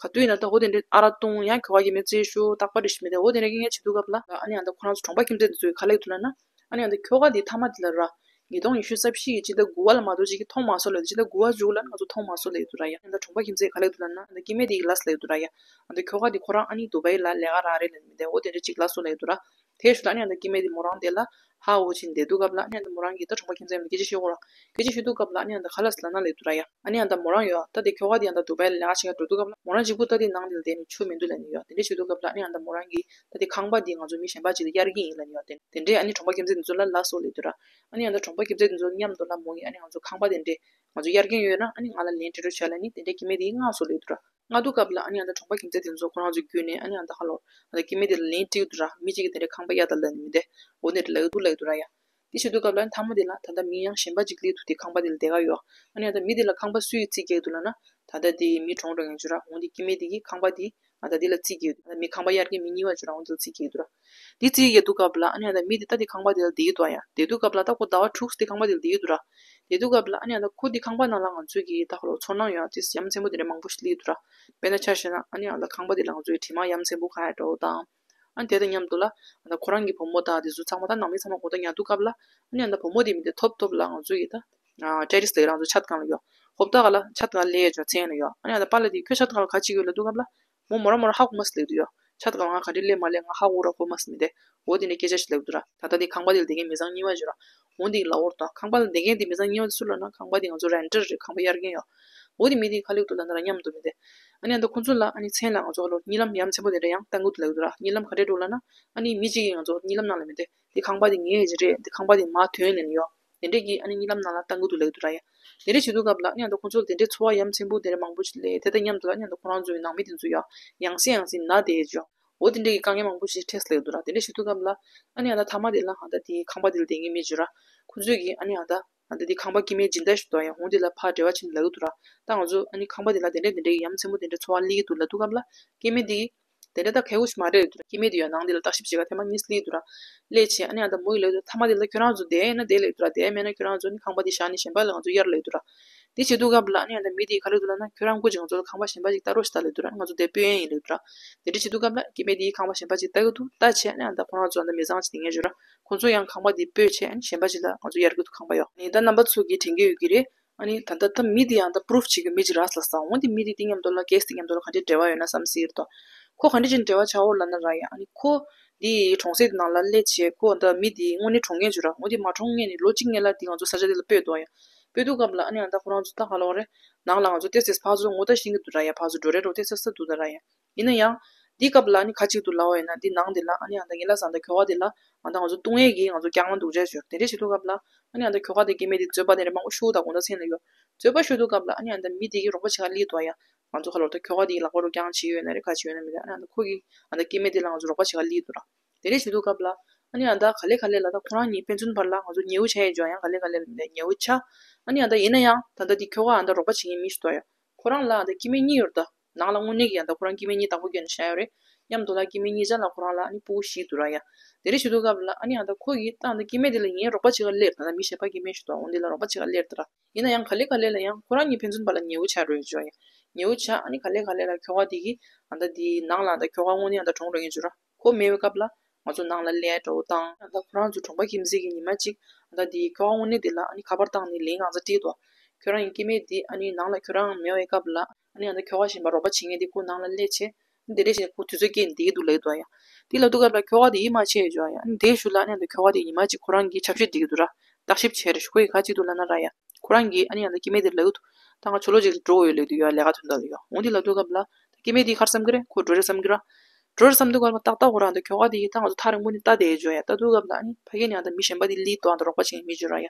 ག་དུས་ཡིན་ན་ད་འོ་དེ་འདྲའི་ཨ་ར་བཏུང་ཡང་ཁྱོ་ག་སྐྱེ་དམན་རྩེད་ཤོར་རྟག་པར་རེད་ཤག་མི་དེ། འོ་དེ་འདྲ་སྐད་ངན་བྱེད་དུས་སྐབས་ལ་ཨ་ནི་ཨ་ད་ཁོ་རང་ཚོ་གྲོང་པ་ཁྱིམ་མཚེས་དེ་ཚོས་ག་ལབ་ཀྱི་འདུག་ལབ་ན། ཨ་ནི་ཨ་ད་ཁྱོ་ག་དེ་མཐའ་མ་དེ་ལ་ར། ཉིས་སྟོང་ཉི་ཤུ་རྩ་བཞི་གི་སྤྱི་ཟླ་དགུ་པ་ལ་མ་གཏོགས་ཅིག་གིས་མཐོང་མ་སོང་ལབ་འདུག་སྤྱི་ཟླ་དགུ་པ་མཇུག་ལ་ང་ཚོ་མཐོང་མ་སོང་ལབ་ཀྱི་འདུག་ར། ཡ་ཨ་ད་གྲོང་པ་ཁྱིམ་མཚེས་ག་ལབ་ཀྱི་འདུག་ལབ་ན་ཨ་ད་སྐྱེ་དམན་དེ་གིས་ལབ་སོང་ལབ་ཀྱི་འདུག་ར། ཡ་ཨ་ད་ཁྱོ་ག་དེ་ཁོ་རང་ཨ་ནི་དུ་བའི་ལ་ལས་ཀ་རག་རེད་ལབ་མི་དེ་འོ་དེ་འདྲ་ཅིག་ལབ་སོང་ལབ་ཀྱི་འདུག་ར། དེའི་ཤུལ་ལ་ཨ་ནི་ཨ་ད་སྐྱེ་དམན་དེ་མོ་རང་དེ་ལ་ཧ་འུ་ཆེ་བསྡད་དུས་སྐབས་ལ་ཨ་ནི་ཨ་ད་མོ་རང་གིས་ད་གྲོང་པ་ཁྱིམ་མཚེས་མི་སྐད་ཆ་བཤད་ཀྱི་ཡོད་ར། སྐད་ཆ་བཤད་དུས་སྐབས་ལ་ཨ་ནི་ཨ་ད་ག་ལབ་སོང་ལབ་ན་ལབ་ཀྱི་འདུག་ར། ཡ་ཨ་ནི་ཨ་ད་མོ་རང་ཡོད་ད་དེ་ཁྱོ་ག་དེ་ཨ་ད་དུ་བའི་ལ་ལས་ཀ་བྱེད་ག་འགྲོ་དུས་སྐབས་ལ་མོ་རང་གཅིག་པུ་ད་དེ་ནང་དེ་ལ་བསྡད་ནས་ཆོ་མི་འདུག་ལབ་ནས་ཡོད། དེ་འདྲ་བྱེད་དུས་སྐབས་ལ་ཨ་ནི་ཨ་ད་མོ་རང་གིས་ད་དེ་ཁང་པ་དེ་ང་ཚོ་མི་གཞན་པ་ཅིག་ལ་གཡར་གྱི་ཡིན་ལབ་ནས་ཡོད། དེ་དེ་འདྲས་ཨ་ནི་གྲོང་པ་ཁྱིམ་མཚེས་དེ་ཚོ་ལ་ལབ་སོང་ལབ་ཀྱི་འདུག་ར། ཨ་ནི་ཨ་ད་གྲོང་པ་ཁྱིམ་མཚེས་དེ་ཚོ་མཉམ་དུ་ལ་མོ་གིས་ཨ་ནི་ང་ཚོ་ཁང་པ་དེ་འདྲས་ང་ཚོ་གཡར་གྱི་ཡོད་ན་ཨ་ནི་ང་ལ་ལན་སྤྲད་རོགས་བྱས་ལབ་ནས་དེ་འདྲས་སྐྱེ་དམན་དེ་གིས་མངགས་སོང་ལབ་ཀྱི་འདུག་ར། མངགས་དུས་སྐབས་ལ་ཨ་ནི་ཨ་ད་གྲོང་པ་ཁྱིམ་མཚེས་དེ་ཚོ་ཁོ་རང་ཚོ་བརྒྱུད་ནས་ཨ་ནི་ཨ་ད་ཧ་ལོ་ཨ་ད་སྐྱེ་དམན་དེ་ལ་ལན་སྤྲད་ཀྱི་འདུག་ར། མི་གཅིག་གིས་དེ་འདྲས་ཁང་པ་གཡར་དང་ལབ་ནས་མི་དེ་འོ་དེ་འདྲས་ལབ་ཀྱི་འདུག་ལབ་ཀྱི་འདུག་ར། ཡ་དེ་བྱེད་དུས་སྐབས་ལ་ཨ་ནི་མཐའ་མ་དེ་ལ་ད་ལྟ་མི་ཡང་གཞན་པ་ཅིག་སླེབས་དུས་དེ་ཁང་པ་དེ་ལ་བསྡད་ག་ཡོད། ཨ་ནི་ཨ་ད་མི་དེ་ལ་ཁང་པ་སུ་ཡིས་རྩིས་རྒྱག་གི་འདུག་ལབ་ན་ད་ལྟ་དེ་མི་གྲོངས་འགྲོ་མཁན་ཅིག་ར། འོ་དེ་སྐྱེ་དམན་དེ་གིས་ཁང་པ་དེ་ཨ་ད་དེ་ལ་རྩིས་རྒྱག་གི་འདུག་ཨ་ད་མི་ཁང་པ་གཡར་མཁན་མི་གཉིས་པ་ཅིག་ར། འོ་དེ་ལ་རྩིས་རྒྱག་གི་འདུག་ར། དེ་རྩིས་རྒྱག་དུས་སྐབས་ལ་ཨ་ནི་ཨ་ད་མི་དེ་ད་དེ་ཁང་པ་དེ་ལ་བསྡད་ཀྱི་འདུག་ཡ། བསྡད་དུས་སྐབས་ལ་ད་ཁོ་ཟླ་བ་དྲུག་དེ་ཁང་པ་དེ་ལ་བསྡད་ཀྱི་འདུག་ར། བསྡད་དུས་སྐབས་ལ་ཨ་ནི་ཨ་ད་ཁོ་དེ་ཁང་པ་ནང་ལ་ང་ཚོས་ཀྱི་ད་ཁོ་ལ་ཚོར་སྣང་ཡོད་ཨ་ཏིས་ཡ་མཚན་པོ་དེ་འདྲ་མང་པོ་ཞིག་སླེབས་འདུག་ར། དཔེར་ན་ཆ་བཞག་ན་ཨ་ནི་ཨ་ད་ཁང་པ་དེ་ལ་ང་ཚོས་དྲི་མ་ཡ་མཚན་པོ་ཁ་ཡ་འདྲ་བོ་དང་། ཨ་ནི་དེ་དང་མཉམ་དུ་ལ་ཨ་ད་ཁོ་རང་གི་བུ་མོ་དང་དེ་ཚོ་ཚང་མ་ད་ནང་མི་ཚང་མ་གོ་བརྡ་ཉར་དུས་སྐབས་ལ་ཨ་ནི་ཨ་ད་བུ་མོ་དེ་མི་དེ་ཐོབ་ཐོབ་ལ་ང་ཚོ་ཡི་ད་ཨ་ཊེ་རེ་སི་ལབ་ཀྱི་ར། ང་ཚོ་ཆ་སྒང་ལ་ཡོད། ཧོབ་ཏ་ག་ལ་ཆ་སྒང་ལ་ཡོད་ཅོག་མཚན་ལ་ཡོད། ཨ་ནི་ཨ་ད་པཱ་ལགས་དེ་ཁྱོད་ཆ་སྒང་ལ་ག་བྱེད་ཀྱི་ཡོད་ལབ་དུས་སྐབས་ལ་མོ་མོ་རང་མོ་རང་ཧ་གོ་མ་སོང་ལབ་ཀྱི་འདུག་ཡ། ཆ་ད་ག་ང་ག་འདྲས་སླེབས་མ་སླེབས་ང་ཧ་གོ་ར་གོ་མ་སོང་མི་དེ། འོ་དེ་འདྲས་སྐད་ཆ་ཞིག་ལབ་འདུག་ར། ད་ལྟ་དེ་ཁང་པ་དེ་ལ་བསྡད་མཁན་མི་ཚང་གཉིས་པ་ཅིག་ཡོད་ར། འོ་འདི་ལབ་འོར་དང་ཁང་པ་ལ་བསྡད་མཁན་དེ་མི་ཚང་གཉིས་པ་དེ་སུ་ལབ་ན་ཁང་པ་དེ་ང་ཚོ་རེན་ཊར་རེད། ཁང་པ་གཡར་མཁན་ཡོད། འོ་དེ་མི་དེ་ག་ལབ་འདུག་ལབ་ན་ར་མཉམ་དུ་མི་དེ། ཨ་ནི་ཨ་ད་ཁོང་ཚོ་ལ་ཨ་ནི་མཚན་ལ་ང་ཚོ་ཧ་ལོ་གཉིད་ལམ་ཡ་མཚན་པོ་དེ་འདྲ་ཡང་བཏང་གི་འདུག་ལབ་འདུག་ར། གཉིད་ལམ་ག་འདྲས་འདུག་ལབ་ན། ཨ་ནི་མི་གཅིག་གིས་ང་ཚོ་གཉིད་ལམ་ནང་ལ་མི་དེ་དེ་ཁང་པ་དེ་ངའི་ཡིན་རེད། དེ་ཁང་པ་དེ་མ་ཐོན་ནས་ཡོད། དེ་འདྲས་ཀྱི་ཨ་ནི་གཉིད་ལམ་ནང་ལ་བཏང་གི་འདུག་ལབ་འདུག་ར་ཡ། དེ་འདྲས་བྱེད་དུས་སྐབས་ལ་ཨ་ནི་ཨ་ད་ཁོང་ཚོ་ལ་དེ་འདྲས་ཚོར་བ་ཡ་མཚན་པོ་དེ་འདྲས་མང་པོ་ཞིག་སླེབས། དེ་དང་མཉམ་དུ་ལ་ཨ་ནི་ཨ་ད་ཁོ་རང་ཚོའི་ནང་མི་དེ་ཚོ་ཡ་ཡང་སེ་ཡང་སེ་ན་བསྡད་ཡོད་ཅོ། འོ་དེ་འདྲས་ཀྱི་དཀའ་ངལ་མང་པོ་ཞིག་འཕྲད་སླེབས་འདུག་ར། དེ་འདྲས་བྱེད་དུས་སྐབས་ལ་ཨ་ནི་ཨ་ད་མཐའ་མ་དེ་ལ་ཨ་ད་དེ་ཁང་པ་དེ་ལ་བསྡད་མཁན་མི་ཅིག་ཡོད་ར། ཁོང་ཚོས་ཀྱིས་ཨ་ནི་ཨ་ད་ཨ་ད་དེ་ཁང་པ་སྐྱེ་དམན་སྦྱིན་བདག་ཞིག་འདུག་ཡ། འོ་དེ་ལ་ཕར་འབྲེལ་བ་བྱེད་ནས་ལབ་ཀྱི་འདུག་ར། ད་ང་ཚོ་ཨ་ནི་ཁང་པ་དེ་ལ་དེ་འདྲས་དེ་འདྲས་ཡ་མཚན་པོ་དེ་འདྲས་ཚོར་བ་སླེབས་ཀྱི་འདུག་ལབ་དུས་སྐབས་ལ་སྐྱེ་དམན་དེ་གིས། དེ་འདྲ་ད་ཁེ་བོ་ཞིག་མ་རེད་ལབ་འདུག་ར། སྐྱེ་དམན་དེ་ཡང་ནང་དེ་ལ་བརྟག་ཞིབ་བྱེད་ག་ཐེངས་མ་གཉིས་སླེབས་འདུག་ར། སླེབས་བྱས་ཨ་ནི་ཨ་ད་མོ་ཡིས་ལབ་འདུག་མཐའ་མ་དེ་ལ་ཁྱོད་རང་ཚོ་བསྡད་ཡིན་ན་བསྡད་ལབ་འདུག་ར། བསྡད་མེད་ན་ཁྱོད་རང་ཚོ་ནི་ཁང་པ་དེ་བཞག་ནས་གཞན་པ་ལ་ང་ཚོ་གཡར་ལབ་འདུག་ར། དེ་བྱེད་དུས་སྐབས་ལ་ཨ་ནི་ཨ་ད་མི་དེས་ག་རེ་འདུག་ལབ་ན་ཁྱོད་རང་སྐུ་མཁྱེན་ང་ཚོ་ལ་ཁང་པ་གཞན་པ་ཞིག་ལྟ་རོགས་ཞེས་ད་ལབ་འདུག་ར། ང་ཚོ་དེ་སྤོ་ཡ་ཡིན་ལབ་འདུག་ར། དེ་འདྲ་བྱེད་དུས་སྐབས་ལ་སྐྱེ་དམན་དེས་ཁང་པ་གཞན་པ་ཞིག་ལྟ་གི་འདུག་ལྟ་བྱས་ཨ་ནི་ཨ་ད་ཁོ་རང་ཚོ་ཨ་ད་མི་ཚང་ཞིག་དེ་ངས་བརྗོད་ར། ཁོང་ཚོ་ཡང་ཁང་པ་དེ་སྤོས་བྱས་ཨ་ནི་གཞན་པ་ཞིག་ལ་ང་ཚོ་གཡར་གི་འདུག་ཁང་པ་ཡོད། ཨ་ནི་ད་རྣམ་པ་ཚོ་གིས་དྲན་གི་ཡོད་ཀྱི་རེད། ཨ་ནི་ད་ལྟ་ད་མི་དེ་ཡང་ད་པུ་རུབ་བྱེད་ཀྱི་མི་ཅིག་རག་ལབ་སོང་། འོ་དེ་མི་དེ་དེ་མཉམ་དུ་ལ་ཀེ་སི་དེ་མཉམ་དུ་ལ་ག་འདྲའི་འབྲེལ་བ་ཡོད་ན་བསམ་སྲིད་ཀྱི་རེད་དོ། ཁོ་ག་འདྲ་ཅིག་འབྲེལ་བ་ཆགས་འོ་ལབ་ན་ར་ཡ། ཨ་ནི་ཁོ་དེ་གྲོང་གསེབ་དེ་ནང་ལ་སླེབས་བྱས་ཁོ་ད་མི་དེ་དངོས་གནས་གྲོངས་མཁན་ཅིག་ར། འོ་དེ་མ་གྲོངས་སྔོན་ནས་ལོ་གཅིག་སྔོན་ལ་དེ་ང་ཚོ་ས་ཆ་དེ་ལ་སྤོས་འདུག་ཡ། སྤོས་དུས་སྐབས་ལ་ཨ་ནི་ཨ་ད་ཁོ་རང་ཚོ་ད་ག་ལབ་དགོས་རེད། ནང་ལ་ང་ཚོ་ཏོག་ཙམ་ཕར་ཚུར་ངོ་ལྟ་ཤེས་ཀྱི་འདུག་ར་ཡ། ཕར་ཚུར་འགྲོ་རེས་འགྲོ་ཏོག་ཙམ་ཙམ་འདུག་ད་ར་ཡ། ཡིན་ན་ཡང་། འདི་སྐབས་ལ་ཨ་ནི་ཁ་ཅིག་ཏུ་ལབ་པ་ཡིན་ན་འདི་ནང་འདི་ལ་ཨ་ནི་ཨ་ད་ངེད་ལ་ཟ་འདི་ཁྱོ་ག་འདི་ལ་ཨ་ད་ང་ཚོ་བཏུང་ཡས་ཀྱི་ང་ཚོ་རྐྱང་ལ་འདུག་བྱས་བྱོས། དེ་འདྲས་བྱེད་དུས་སྐབས་ལ་ཨ་ནི་ཨ་ད་ཁྱོ་ག་འདི་སྐྱེ་དམན་འདི་རྩོད་པ་དེ་འདྲས་མང་པོ་ཤོར་ད་དགོང་དག་མཚན་ལ་ཡོད། རྩོད་པ་ཤོར་དུས་སྐབས་ལ་ཨ་ནི་ཨ་ད་མི་དེ་གིས་རོགས་པ་བྱེད་ག་སླེབས་འདུག་ཡ། ང་ཚོ་ཁ་ལོ་ད་ཁྱོ་ག་དེ་ལག་པ་རུ་རྐྱང་བྱས་ཡོད་ན་རེད་ག་བྱས་ཡོད་ན་མི་རེད། ཨ་ནི་ཨ་ད་ཁོ་གིས་ཨ་ད་སྐྱེ་དམན་དེ་ལ་ང་ཚོ་རོགས་པ་བྱེད་ག་སླེབས་འདུག་ར། དེ་འདྲས་བྱེད་དུས་སྐབས་ལ་ཨ་ནི་ཨ་ད་ག་ལེ་ག་ལེ་ལ་ད་ཁོ་རང་གཉིས་ཕན་ཚུན་བར་ལ་ང་ཚོ་ཉེ་བོ་ཆགས་ཡས་བྱུང་ཡང་ག་ལེ་ག་ལེ་ལ་ཉེ་བོ་ཆགས། ཨ་ནི་ཨ་ད་ཡིན་ན་ཡང་ད་ལྟ་དེ་ཁྱོ་ག་ཨ་ད་རོགས་པ་བྱེད་མཁན་མི་ཞིག་འདུག་ཡ། ཁོ་རང་ལ་ཨ་ད་སྐྱེ་དམན་གཉིས་ཡོད་རེད་ད། ནང་ལ་དངོས་གནས་ཀྱི་ཡང་ད་ཁོ་རང་སྐྱེ་དམན་གཉིས་བདག་པོ་བསྐྱོན་ནས་བཞག་ཡོད་རེད། མཉམ་དུ་ལ་སྐྱེ་དམན་གཉིས་ཆ་ལ་ཁོ་རང་ལ་ཨ་ནི་སྤུ་གུ་བཞི་འདུག་ར་ཡ། དེ་འདྲ་བྱེད་དུས་སྐབས་ལ་ཨ་ནི་ཨ་ད་ཁོ་གིས་ད་ཨ་ད་སྐྱེ་དམན་དེ་ལ་ངས་རོགས་པ་བྱེད་ག་སླེབས་ད་ད་མི་གཞན་པ་སྐྱེ་དམན་ཞིག་འདུག་འོ་འདི་ལ་རོགས་པ་བྱེད་ག་སླེབས་ད་ར། ཡིན་ན་ཡང་ག་ལེ་ག་ལེ་ལ་ཡང་ཁོ་རང་གཉིས་ཕན་ཚུན་བར་ལ་ཉེ་བོ་ཆགས་འགྲོ་ཡོད་ཅོ་ཡ། ཉེ་བོ་ཆགས་ཨ་ནི་ག་ལེ་ག་ལེ་ལ་ཁྱོ་ག་དེ་གིས་ཨ་ད་དེའི་ནང་ལ་ཨ་ད་ཁྱོ་ག་དངོས་གནས་ཨ་ད་གྲོངས་འགྲོ་ཡོད་ཅོ་ར། ཁོ་མེད་པའི་སྐབས་ལ་ང་ཚོ་ནང་ལ་ལས་འགྲོ་དང་ཨ་ད་ཁོ་རང་ཚོ་གྲོང་པ་ཁྱིམ་མཚེས་ཀྱི་ཉི་མ་གཅིག་ཨ་ད་དེའི་ཁྱོ་ག་དངོས་གནས་དེ་ལ་ཨ་ནི་ཁ་པར་བཏང་ནས་ལན་གང་ཚ་དྲིས་ཏོ། ཁྱོད་རང་གི་སྐྱེ་དམན་དེ་ཨ་ནི་ནང་ལ་ཁྱོད་རང་མེད་པའི་སྐབས་ལ། ཨ་ནི་ཨ་ད་ཁྱོ་ག་གཞན་པ་རོགས་པ་བྱེད་མཁན་དེ་ཁོ་ནང་ལ་སླེབས་བྱས། དེ་འདྲས་བྱས་ཁོ་དུས་ཚོད་བསྐྱལ་ནས་བསྡད་ཀྱི་འདུག་ལབ་ཀྱི་འདུག་ཡ། དེ་ལབ་དུས་སྐབས་ལ་ཁྱོ་ག་དེ་ཡིད་མ་ཆེས་ཡོད་ཅོ་ཡ། ཨ་ནི་དེའི་གཞུག་ལ་ཨ་ནི་ཨ་ད་ཁྱོ་ག་དེ་ཉི་མ་གཅིག་ཁོ་རང་གིས་ཆབ་ཤེས་སྒྲིག་གི་འདུག་ར། བརྟག་ཞིབ་བྱས་རེད་ཞུ། ཁོ་ཡིས་ག་ཅིག་འདུག་ལབ་ན་ར་ཡ། ཁོ་རང་གིས་ཨ་ནི་ཨ་ད་སྐྱེ་དམན་དེ་ལབ་ཀྱི་འདུག་ད་ང་ཕྱི་ལོགས་ཅིག་ལ་འགྲོ་དགོས་ཡོད་ལབ་ཀྱི་འདུག་ཡ། ལས་ཀ་དོན་དག་ལ་ཡ། འོ་དེ་ལབ་དུས་སྐབས་ལ་ད་སྐྱེ་དམན་དེ་ག་རེ་བསམ་གྱི་རེད། ཁོ་འགྲོ་རེད་བསམ་གྱི་ར། འགྲོ་རེད་བསམ་དུས་སྐབས་ལ་ཏག་ཏག་ཁོ་རང་ད་ཁྱོ་ག་དེ་ཡིས་ད་ང་ཚོ་ཐག་རིང་པོ་ནས་ལྟ་བསྡད་ཡོད་ཅོ་ཡ། ལྟ་དུས་སྐབས་ལ་ཨ་ནི་ཕ་གི་ནས་ཨ་ད་མི་གཞན་པ་དེ་སླེབས་ཏོ། ཨ་ད་རོགས་པ་བྱེད་མཁན་མི་ཅིག་ཡོད་ར་ཡ།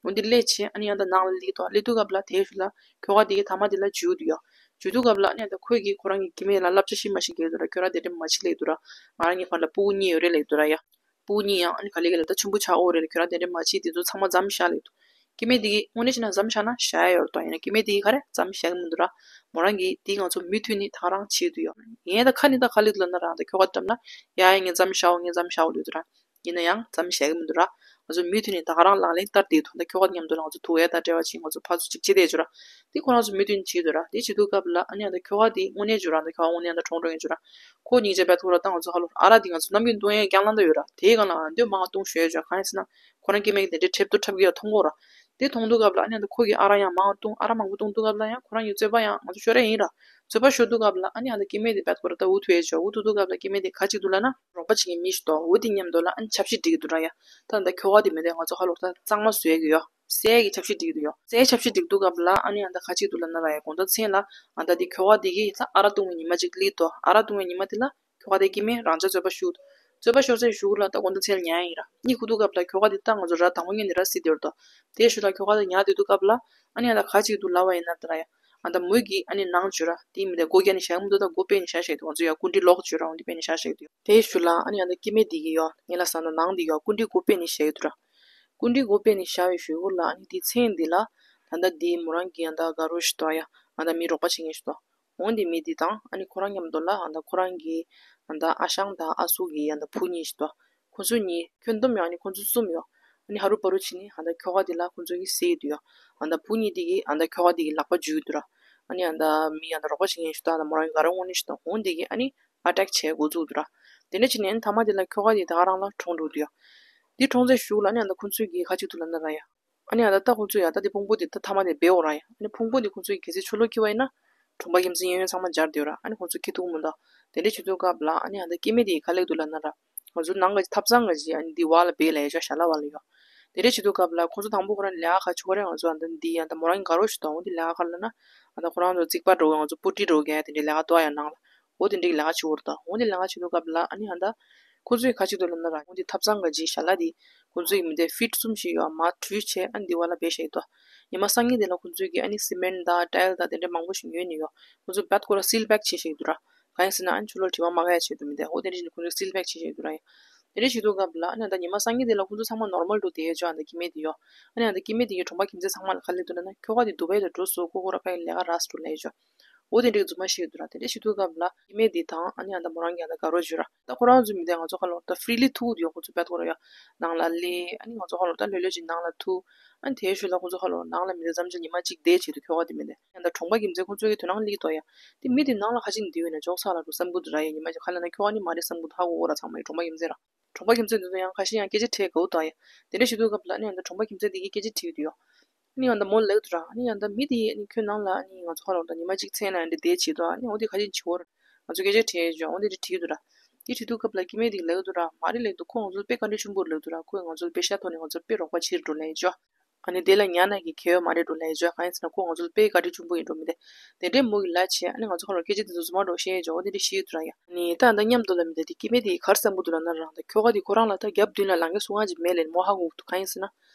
འོ་འདི་སླེབས་བྱས་ཨ་ནི་ཨ་ད་ནང་ལ་སླེབས་ཏོ། སླེབས་དུས་སྐབས་ལ་དེའི་གཞུག་ལ་ཁྱོ་ག་དེ་གིས་ཐ་མ་དེ་ལ་འཇུས་འདུག་ཡ། འཇུས་དུས་སྐབས་ལ་ཨ་ནི་ཨ་ད་ཁོས་ཀྱིས་ཁོ་རང་གི་སྐྱེ་དམན་ལ་བསླབ་བྱ་ཞིག་མ་ཞིག་རྒྱག་འདུག་ར། ཁྱོད་རང་དེ་འདྲས་མ་བྱེད་ལབ་འདུག་ར། ང་རང་གི་བར་ལ་སྤུ་གུ་གཉིས་ཡོད་རེད་ལབ་འདུག་ར་ཡ། སྤུ་གུ་གཉིས་ཡང་ཨ་ནི་ག་ལེ་ག་ལེ་ད་ཆེན་པོ་ཆགས་འོ་རེད་ལ། ཁྱོད་རང་དེ་འདྲས་མ་བྱེད། དེ་ཚོ་ཚང་མ་མཚམས་བཞག་ལབ་འདུག་སྐྱེ་དམན་དེ་གིས་དངོས་གནས་བྱས་ན་མཚམས་བཞག་ན་བཞག་ཡ་ཡོད་རེད་དོ། ཡིན་ན་སྐྱེ་དམན་དེ་གིས་ག་རེ་མཚམས་བཞག་གི་མི་འདུག་ར། མོ་རང་གིས་དེ་ང་ཚོ་མུ་མཐུད་ནས་ད་ག་རང་བྱེད་ཀྱི་འདུག་ཡ། ངས་ད་ཁ་ནས་ད་ག་ལབ་འདུག་ལབ་ན་ར་ད་ཁྱོ་ག་འགྲམ་ལ་ཡ་ཡ་ངས་མཚམས་བཞག་འོ་ངས་མཚམས་བཞག་འོ་ལབ་འདུག་ར། ཡིན་ན་ཡང་མཚམས་བཞག་གི་མི་འདུག་ར། ང་ཚོ་མུ་མཐུད་ནས་ད་ག་རང་ལག་ལེན་བསྟར་བསྡད་འདུག་ད་ཁྱོ་ག་མཉམ་དུ་ལ་ང་ཚོ་དུག་ཡ་ད་འབྲེལ་བ་བྱེད། ང་ཚོ་ཕར་ཚུར་ཅིག་བྱེད་བསྡད་ཅོ་ར། དེ་ཁོ་རང་ཚོ་མུ་མཐུད་ནས་བྱེད་འདུག་ར། དེ་བྱེད་དུས་སྐབས་ལ་ཨ་ནི་ཨ་ད་ཁྱོ་ག་དེ་དངོས་གནས་ཅོ་ར། ཨ་ད་ཁྱོ་ག་དངོས་གནས་ཨ་ད་གྲོངས་འགྲོ་མཁན་ཅོ་ར། ཁོ་སྙིང་རྗེ་བས་ཐུག་ར། ད་ང་ཚོ་ཧ་ལོ་ཨ་རག་དེ་ང་ཚོ་ནམ་རྒྱུན་བཏུང་ཡ་རྐྱང་ལང་ད་ཡོད་ར། དེའི་སྒང་ལ་ཨ་འདོད་མང་བ་བཏུང་ཤོད་ཅོ། གང་ཡིན་ཟེར་ན་ཁོ་རང་སྐྱེ་དམན་གྱིས་དེ་འདྲས་ཁྲེལ་དུ་ཁྲབ་ཀྱི་ཡ་མཐོང་གོ་ར། དེ་མཐོང་དུས་སྐབས་ལ་ཨ་ནི་ཨ་ད་ཁོ་གིས་ཨ་རག་ཡང་མང་བ་བཏུང་། ཨ་རག་མང་པོ་བཏུང་དུས་སྐབས་ལ་ཡང་ཁོ་རང་གི་རྩོད་པ་ཡང་ང་ཚོ་ཤོར་ཡ་ཡིན་ར། རྩོད་པ་ཤོར་དུས་སྐབས་ལ་ཨ་ནི་ཨ་ད་སྐྱེ་དམན་དེ་བད་ཁོ་ར་ད་འུ་ཐུག་ཡ་ཅོ། འུ་ཐུག་དུས་སྐབས་ལ་སྐྱེ་དམན་དེ་ག་ཅིག་འདུག་ལབ་ན་རོགས་པ་བྱེད་མཁན་མི་ཞིག་འདུག་འོ་དེ་མཉམ་དུ་ལ་ཨ་ནི་ཆབ་ཤེས་སྒྲིག་གི་འདུག་ར་ཡ། ད་ད་ཁྱོ་ག་དེ་མི་དེ་ང་ཚོ་ཧ་ལོ་ད་གཙང་མ་བཟོ་ཡ་གི་ཡོད། བསད་ཡ་གི་ཆབ་ཤེས་སྒྲིག་གི་འདུག་ཡོད། བསད་ཡ་ཆབ་ཤེས་སྒྲིག་དུས་སྐབས་ལ་ཨ་ནི་ཨ་ད་ག་ཅིག་འདུག་ལབ་ན་ར་ཡ། དགོང་དག་མཚན་ལ་ཨ་ད་དེ་ཁྱོ་ག་དེ་གིས་ད་ཨ་རག་བཏུང་བའི་ཉི་མ་གཅིག་སླེབས་ཏོ། ཨ་རག་བཏུང་བའི་ཉི་མ་དེ་ལ་ཁྱོ་ག་དེ་སྐྱེ་དམན་རང་ཅག་རྩོད་པ་ཤོར་འདུག་རྩོད་པ་ཤོར་སའི་གཞུག་ལ་ད་དགོང་དག་མཚན་ལ་ཉལ་ཡ་ཡིན་ར། གཉིད་ཁུག་དུས་སྐབས་ལ་ཁྱོ་ག་དེ་ད་ང་ཚོ་ར་དང་པོ་ཉིད་ནས་ར་བསད་བསྡད་ཡོད་དོ། དེའི་གཞུག་ལ་ཁྱོ་ག་དེ་ཉལ་སྡོད་དུས་སྐབས་ལ་ཨ་ནི་ཨ་ད་ག་ཅིག་འདུག་ལབ་པ་ཡིན་ན་ད་ར་ཡ། ཨ་ད་མོ་གིས་ཨ་ནི་ནང་བྱོས་ར། དེ་མི་དེ་སྒོ་བརྒྱབ་ནས་བཞག་གི་མི་འདུག་ད་སྒོ་ཕྱེ་ནས་བཞག་བཞག་འདུག་ང་ཚོ་ཡ་སྐུ་མགྲོན་ལོག་བྱོས་ར། འོ་དེ་ཕྱེ་ནས་བཞག་བཞག་འདུག་དེའི་གཞུག་ལ་ཨ་ནི་ཨ་ད་སྐྱེ་དམན་དེ་གིས་ཡོ་ངེད་ལ་ཟ་ན་ནང་དེ་ཡོ་སྐུ་མགྲོན་སྒོ་ཕྱེ་ནས་བཞག་ཡོད་དོ་ར། སྐུ་མགྲོན་སྒོ་ཕྱེ་ནས་བཞག་པའི་གཞུག་གུ་ལ་ཨ་ནི་དེ་མཚན་འདི་ལ་ད་ད་དེ་མོ་རང་གི་ཨ་ད་དགའ་རོགས་ཞིག་འདུག་ཡ། ཨ་ད་མི་རོགས་པ་བྱེད་མཁན་ཞིག་འདུག་འོ་དེ་མི་དེ་དང་ཨ་ནི་ཁོ་རང་མཉམ་དུ་ལ་ཨ་ད་ཁོ་རང་གི་ཨ་ད་ཨ་ཞང་དང་ཨ་སུ་གི་ཨ་ད་བུ་གཉིས་ཤིག་འདུག་ཁོ་ཚོ་གཉིས་ཁྱོན་བསྡོམས་ཡོང་ཨ་ནི་ཁོ་ཚོ་གསུམ་ཡོད། ཨ་ནི་ཧ་རུ་པ་རུ་བྱས་ནས་ཨ་ད་ཁྱོ་ག་དེ་ལ་ཁོ་ཚོ་གིས་བསད་ཡོད་དོ་ཡ། ཨ་ད་བུ་གཉིས་དེ་གིས་ཨ་ད་ཁྱོ་ག་དེ་གི་ལག་པ་འཇུས་ཡོད་དོ་ར། ཨ་ནི་ཨ་ད་མི་ཨ་ད་རོགས་པ་བྱེད་མཁན་ཞིག་འདུག་ཨ་ད་མོ་རང་གི་དགའ་རོགས་དངོས་གནས་ཞིག་འདུག་འོ་དེ་གིས་ཨ་ནི་ཨ་ཊེག་བྱེད་འགོ་བཙུགས་དོ་ར། དེ་འདྲ་བྱས་ནས་ཨ་ནི་མཐའ་མ་དེ་ལ་ཁྱོ་ག་དེ་ད་ག་རང་ལ་གྲོངས་འགྲོ་དོ་ཡ། དེ་གྲོངས་ཚར་གཞུག་ལ་ཨ་ནི་ཨ་ད་ཁོ་ཚོས་གིས་ག་ཅིག་འདུག་ལབ་ན་ར་ཡ། ཨ་ནི་ཨ་ད་ད་ཁོ་ཚོས་ཡ་ད་དེ་ཕུང་པོ་དེ་ད་མཐའ་མ་དེ་སྦས་འོ་ར་ཡ། ཨ་ནི་ཕུང་པོ་དེ་ཁོ་ཚོས་གལ་སྲིད་ཕྱི་ལོགས་འཁྱེར་བ་ཡིན་ན་གྲོང་པ་ཁྱིམ་མཚེས་གཡས་གཡོན་ཚང་མ་འབྱར་བསྡད་ཡོད་ར། ཨ་ནི་ཁོ་ཚོས་འཁྱེར་ཐུབ་ཀྱི་མི་འདུག་དེ་འདྲ་བྱེད་དུས་སྐབས་ལ་ཨ་ནི་ཨ་ད་སྐྱེ་དམན་དེ་ག་ལེགས་འདུག་ལབ་ན་ར། ང་ཚོ་ནང་གི་ཐབ་ཚང་གི་ཅིག་ཨ་ནི་འདི་བར་ལ་སྦས་ལ་ཡ་ཅོ་ཞལ་ལག་བར་ལ་ཡོ། དེ་འདྲ་བྱེད་དུས་སྐབས་ལ་ཁོ་ཚོ་དང་པོ་ཁོ་རང་ལས་ཀ་ཁ་ཆུ་ཁོ་རེ་ང་ཚོ་ཨ་ད་འདི་ཨ་ད་མོ་རང་གི་དགའ་རོགས་ཤིག་དང་འོ་འདི་ལས་ཀ་ཁ་ལ་ན་ཨ་ད་ཁོ་རང་ཚོ་རྩིག་པ་འགྲོ་ང་ཚོ་པུ་ཏི་འགྲོ་ག་དེ་འདྲའི་ལས་ཀ་ཏོ་ཡ་ནང་ལ་འོ་དེ་འདྲའི་ལས་ཀ་བྱེད་འོར་དང་འོ་འདི་ལས་ཀ་བྱེད་དུས་སྐབས་ལ་ཨ་ནི་ཨ་ད་ཁོ་ཚོས་ག་བྱེད་འདུག་ལབ་ན་ར་འོ་འདི་ཐབ་ཚང་གི་ཅིག་ཞལ་ལག་འདི་ཁོ་ཚོས་མི་དེ་ཕིཊ་གསུམ་ཞིག་ཡོ་མར་བྲུས་བྱས་ཨ་ནི་འདི་བར་ལ་སྦས་བཞག་འདུག་ཉི་མ་སང་ཉིན་དེ་ལ་ཁོ་ཚོས་ཀྱི་ཨ་ནི་སི་མེན་དང་ཊའིལ་དང་དེ་འདྲ་མང་པོ་ཞིག་ཉོས་ནི་ཡོ། ཁོ་ཚོ་བད་ཁོ་ར་སིལ་པེག་བྱས་བཞག་འདུག་ར། གང་ཡིན་ཟེར་ན་ཨ་ནི་ཆུ་ལོག་དྲི་མ་མ་ག་ཡ་བྱེད་དུ་མི་དེ་འོ་དེ་འདྲ་བྱས་ནས་ཁོ་ཚོས་སིལ་པེག་བྱས་བཞག་འདུག་ར་ཡ། དེ་འདྲ་བྱེད་དུས་སྐབས་ལ་ཨ་ནི་ད་ཉི་མ་སང་ཉིན་དེ་ལ་ཁོ་ཚོ་ཚང་མ་ནོར་མལ་དུ་བསྡད་ཡོད་ཅོ་ཨ་ད་སྐྱེ་དམན་དེ་ཡོ། ཨ་ནི་ཨ་ད་སྐྱེ་དམན་དེ་གི་གྲོང་པ་ཁྱིམ་མཚེས་ཚང་མ་ལ་ག་ལབ་འདུག་ལབ་ན་ཁྱོ་ག་དེ་དུ་བའི་ལ་འགྲོ་སོང་ཁོ་ཁོ་ར་ཕ་གི་ལས་ཀ་རག་སོང་ལབ་ཡོད་ཅོ། འོ་དེ་འདྲའི་རྫུན་མ་བཤད་འདུག་ར། དེ་འདྲ་བྱེད་དུས་སྐབས་ལ་སྐྱེ་དམན་དེ་དང་ཨ་ནི་ཨ་ད་མོ་རང་གི་ཨ་ད་དགའ་རོགས་ཅིག་ཡོད་ར། ད་ཁོ་རང་ཚོ་མི་དེ་ང་ཚོ་ཁ་ལོ་ད་ཕི་རི་ལི་ཐུག་འདུག་ཡོ། ཁོ་ཚོ་བད་ཁོ་ར་ཡོ་ནང་ལ་སླེབས་ཨ་ནི་ང་ཚོ་ཁ་ལོ་ད་ལྷོད་ལྷོད་ཅིག་ནང་ལ་ཐུག་ཨ་ནི་དེའི་ཤུལ་ལ་ཁོ་ཚོ་ཁ་ལོ་ནང་ལ་མི་དེ་མཚམས་ཅིག་ཉི་མ་གཅིག་བསྡད་བྱེད་དུ་ཁྱོ་ག་དེ་མི་དེ་ཡང་ད་གྲོང་པ་ཁྱིམ་མཚེས་ཁོ་ཚོ་གི་དོ་སྣང་སླེབས་འདུག་ཡ། དེ་མི་དེ་ནང་ལ་ཁ་ཅིག་འདུག་ཡོད་ན་འཇོག་ཚར་ལ་འགྲོ་བསམ་གི་འདུག་ར་ཡ། ཉི་མ་གཅིག་ཁ་ལ་ན་ཁྱོ་ག་ནི་མ་རེད་བསམ་གི་འདུག་ཧ་གོ་གོ་ར་ཚང་མ་ཡི་གྲོང་པ་ཁྱིམ་མཚེས་ར། གྲོང་པ་ཁྱིམ་མཚེས་འདི་ཚོ་ཡང་ཁ་ཤས་ཡང་སྐད་ཆ་དྲིས་དགའ་བོ་དང་ཡ། དེ་འདྲ་བྱེད་དུས་སྐབས་ལ་ཨ་ནི་ཡང་ད་གྲོང་པ་ཁྱིམ་མཚེས་འདི་གིས་སྐད་ཆ་དྲིས་ཡོད་དུ་ཡོ། ཨ་ནི་ཡང་ད་མོ་ལབ་འདུག་ར། ཨ་ནི་ཡང་ད་མི་དེ་ཨ་ནི་ཁྱོད་ནང་ལ་ཨ་ནི་ང་ཚོ་ཁ་ལོ་ད་ཉི་མ་གཅིག་མཚན་ལ་ཡང་འདི་བསྡད་བྱེད་དོ། ཨ་ནི་འོ་དེ་ག་ཅིག་བྱེད་འོར་ང་ཚོ་སྐད་ཆ་དྲིས་ཡོད་ཅོ་འོ་དེ་འདྲ་དྲིས་འདུག་ར། དེ་དྲིས་དུས་སྐབས་ལ་སྐྱེ་དམན་དེ་གིས་ལབ་འདུག་ར། མ་རེད་ལབ་འདུག་ཁོ་ང་ཚོ་དཔེ་བཀའ་དྲིན་ཆེན་པོ་ལབ་འདུག་ར། ཁོས་ང་ཚོ་དཔེ་ཤ་ཐོག་ནས་ང་ཚོ་དཔེ་རོགས་པ་བྱེད་འགྲོ་ལབ་ཡོད་ཅོ། ཨ་ནི་དེ་ལ་ཉན་ན་གི་གལ་ཡོད་མ་རེད་འགྲོ་ལབ་ཡོད་ཅོ། གང་ཡིན་ཟེར་ན་ཁོ་ང་ཚོ་ལ་དཔེ་བཀའ་དྲིན་ཆེན་པོ་ཡིན་འགྲོ་མི་དེ། དེ་འདྲའི་མོ་གིས་ལབ་བྱས་ཨ་ནི་ང་ཚོ་ཁ་ལོ་སྐད་ཆ་དེ་ཚོ་རྫུན་མ་འགྲོ་བཤད་ཡོད་ཅོ་འོ་དེ་འདྲ་བཤད་ཡོད་དུ་ར་ཡ། ཨ་ནི་ད་ད་མཉམ་དུ་ལ་མི་དེ་དེ་སྐྱེ་དམན་དེ་ག་རེ་བསམ་གི་འདུག་ལབ་ན་རང་ད་ཁྱོ་ག་དེ་ཁོ་རང་ལ་ད་རྒྱབ་མདུན་ལ་ལངས་མཁན་སུ་གང་ཅིག་མེད་ལབ་མོ་ཧ་གོ་གི་འདུག་གང་ཡིན་ཟེར་ན།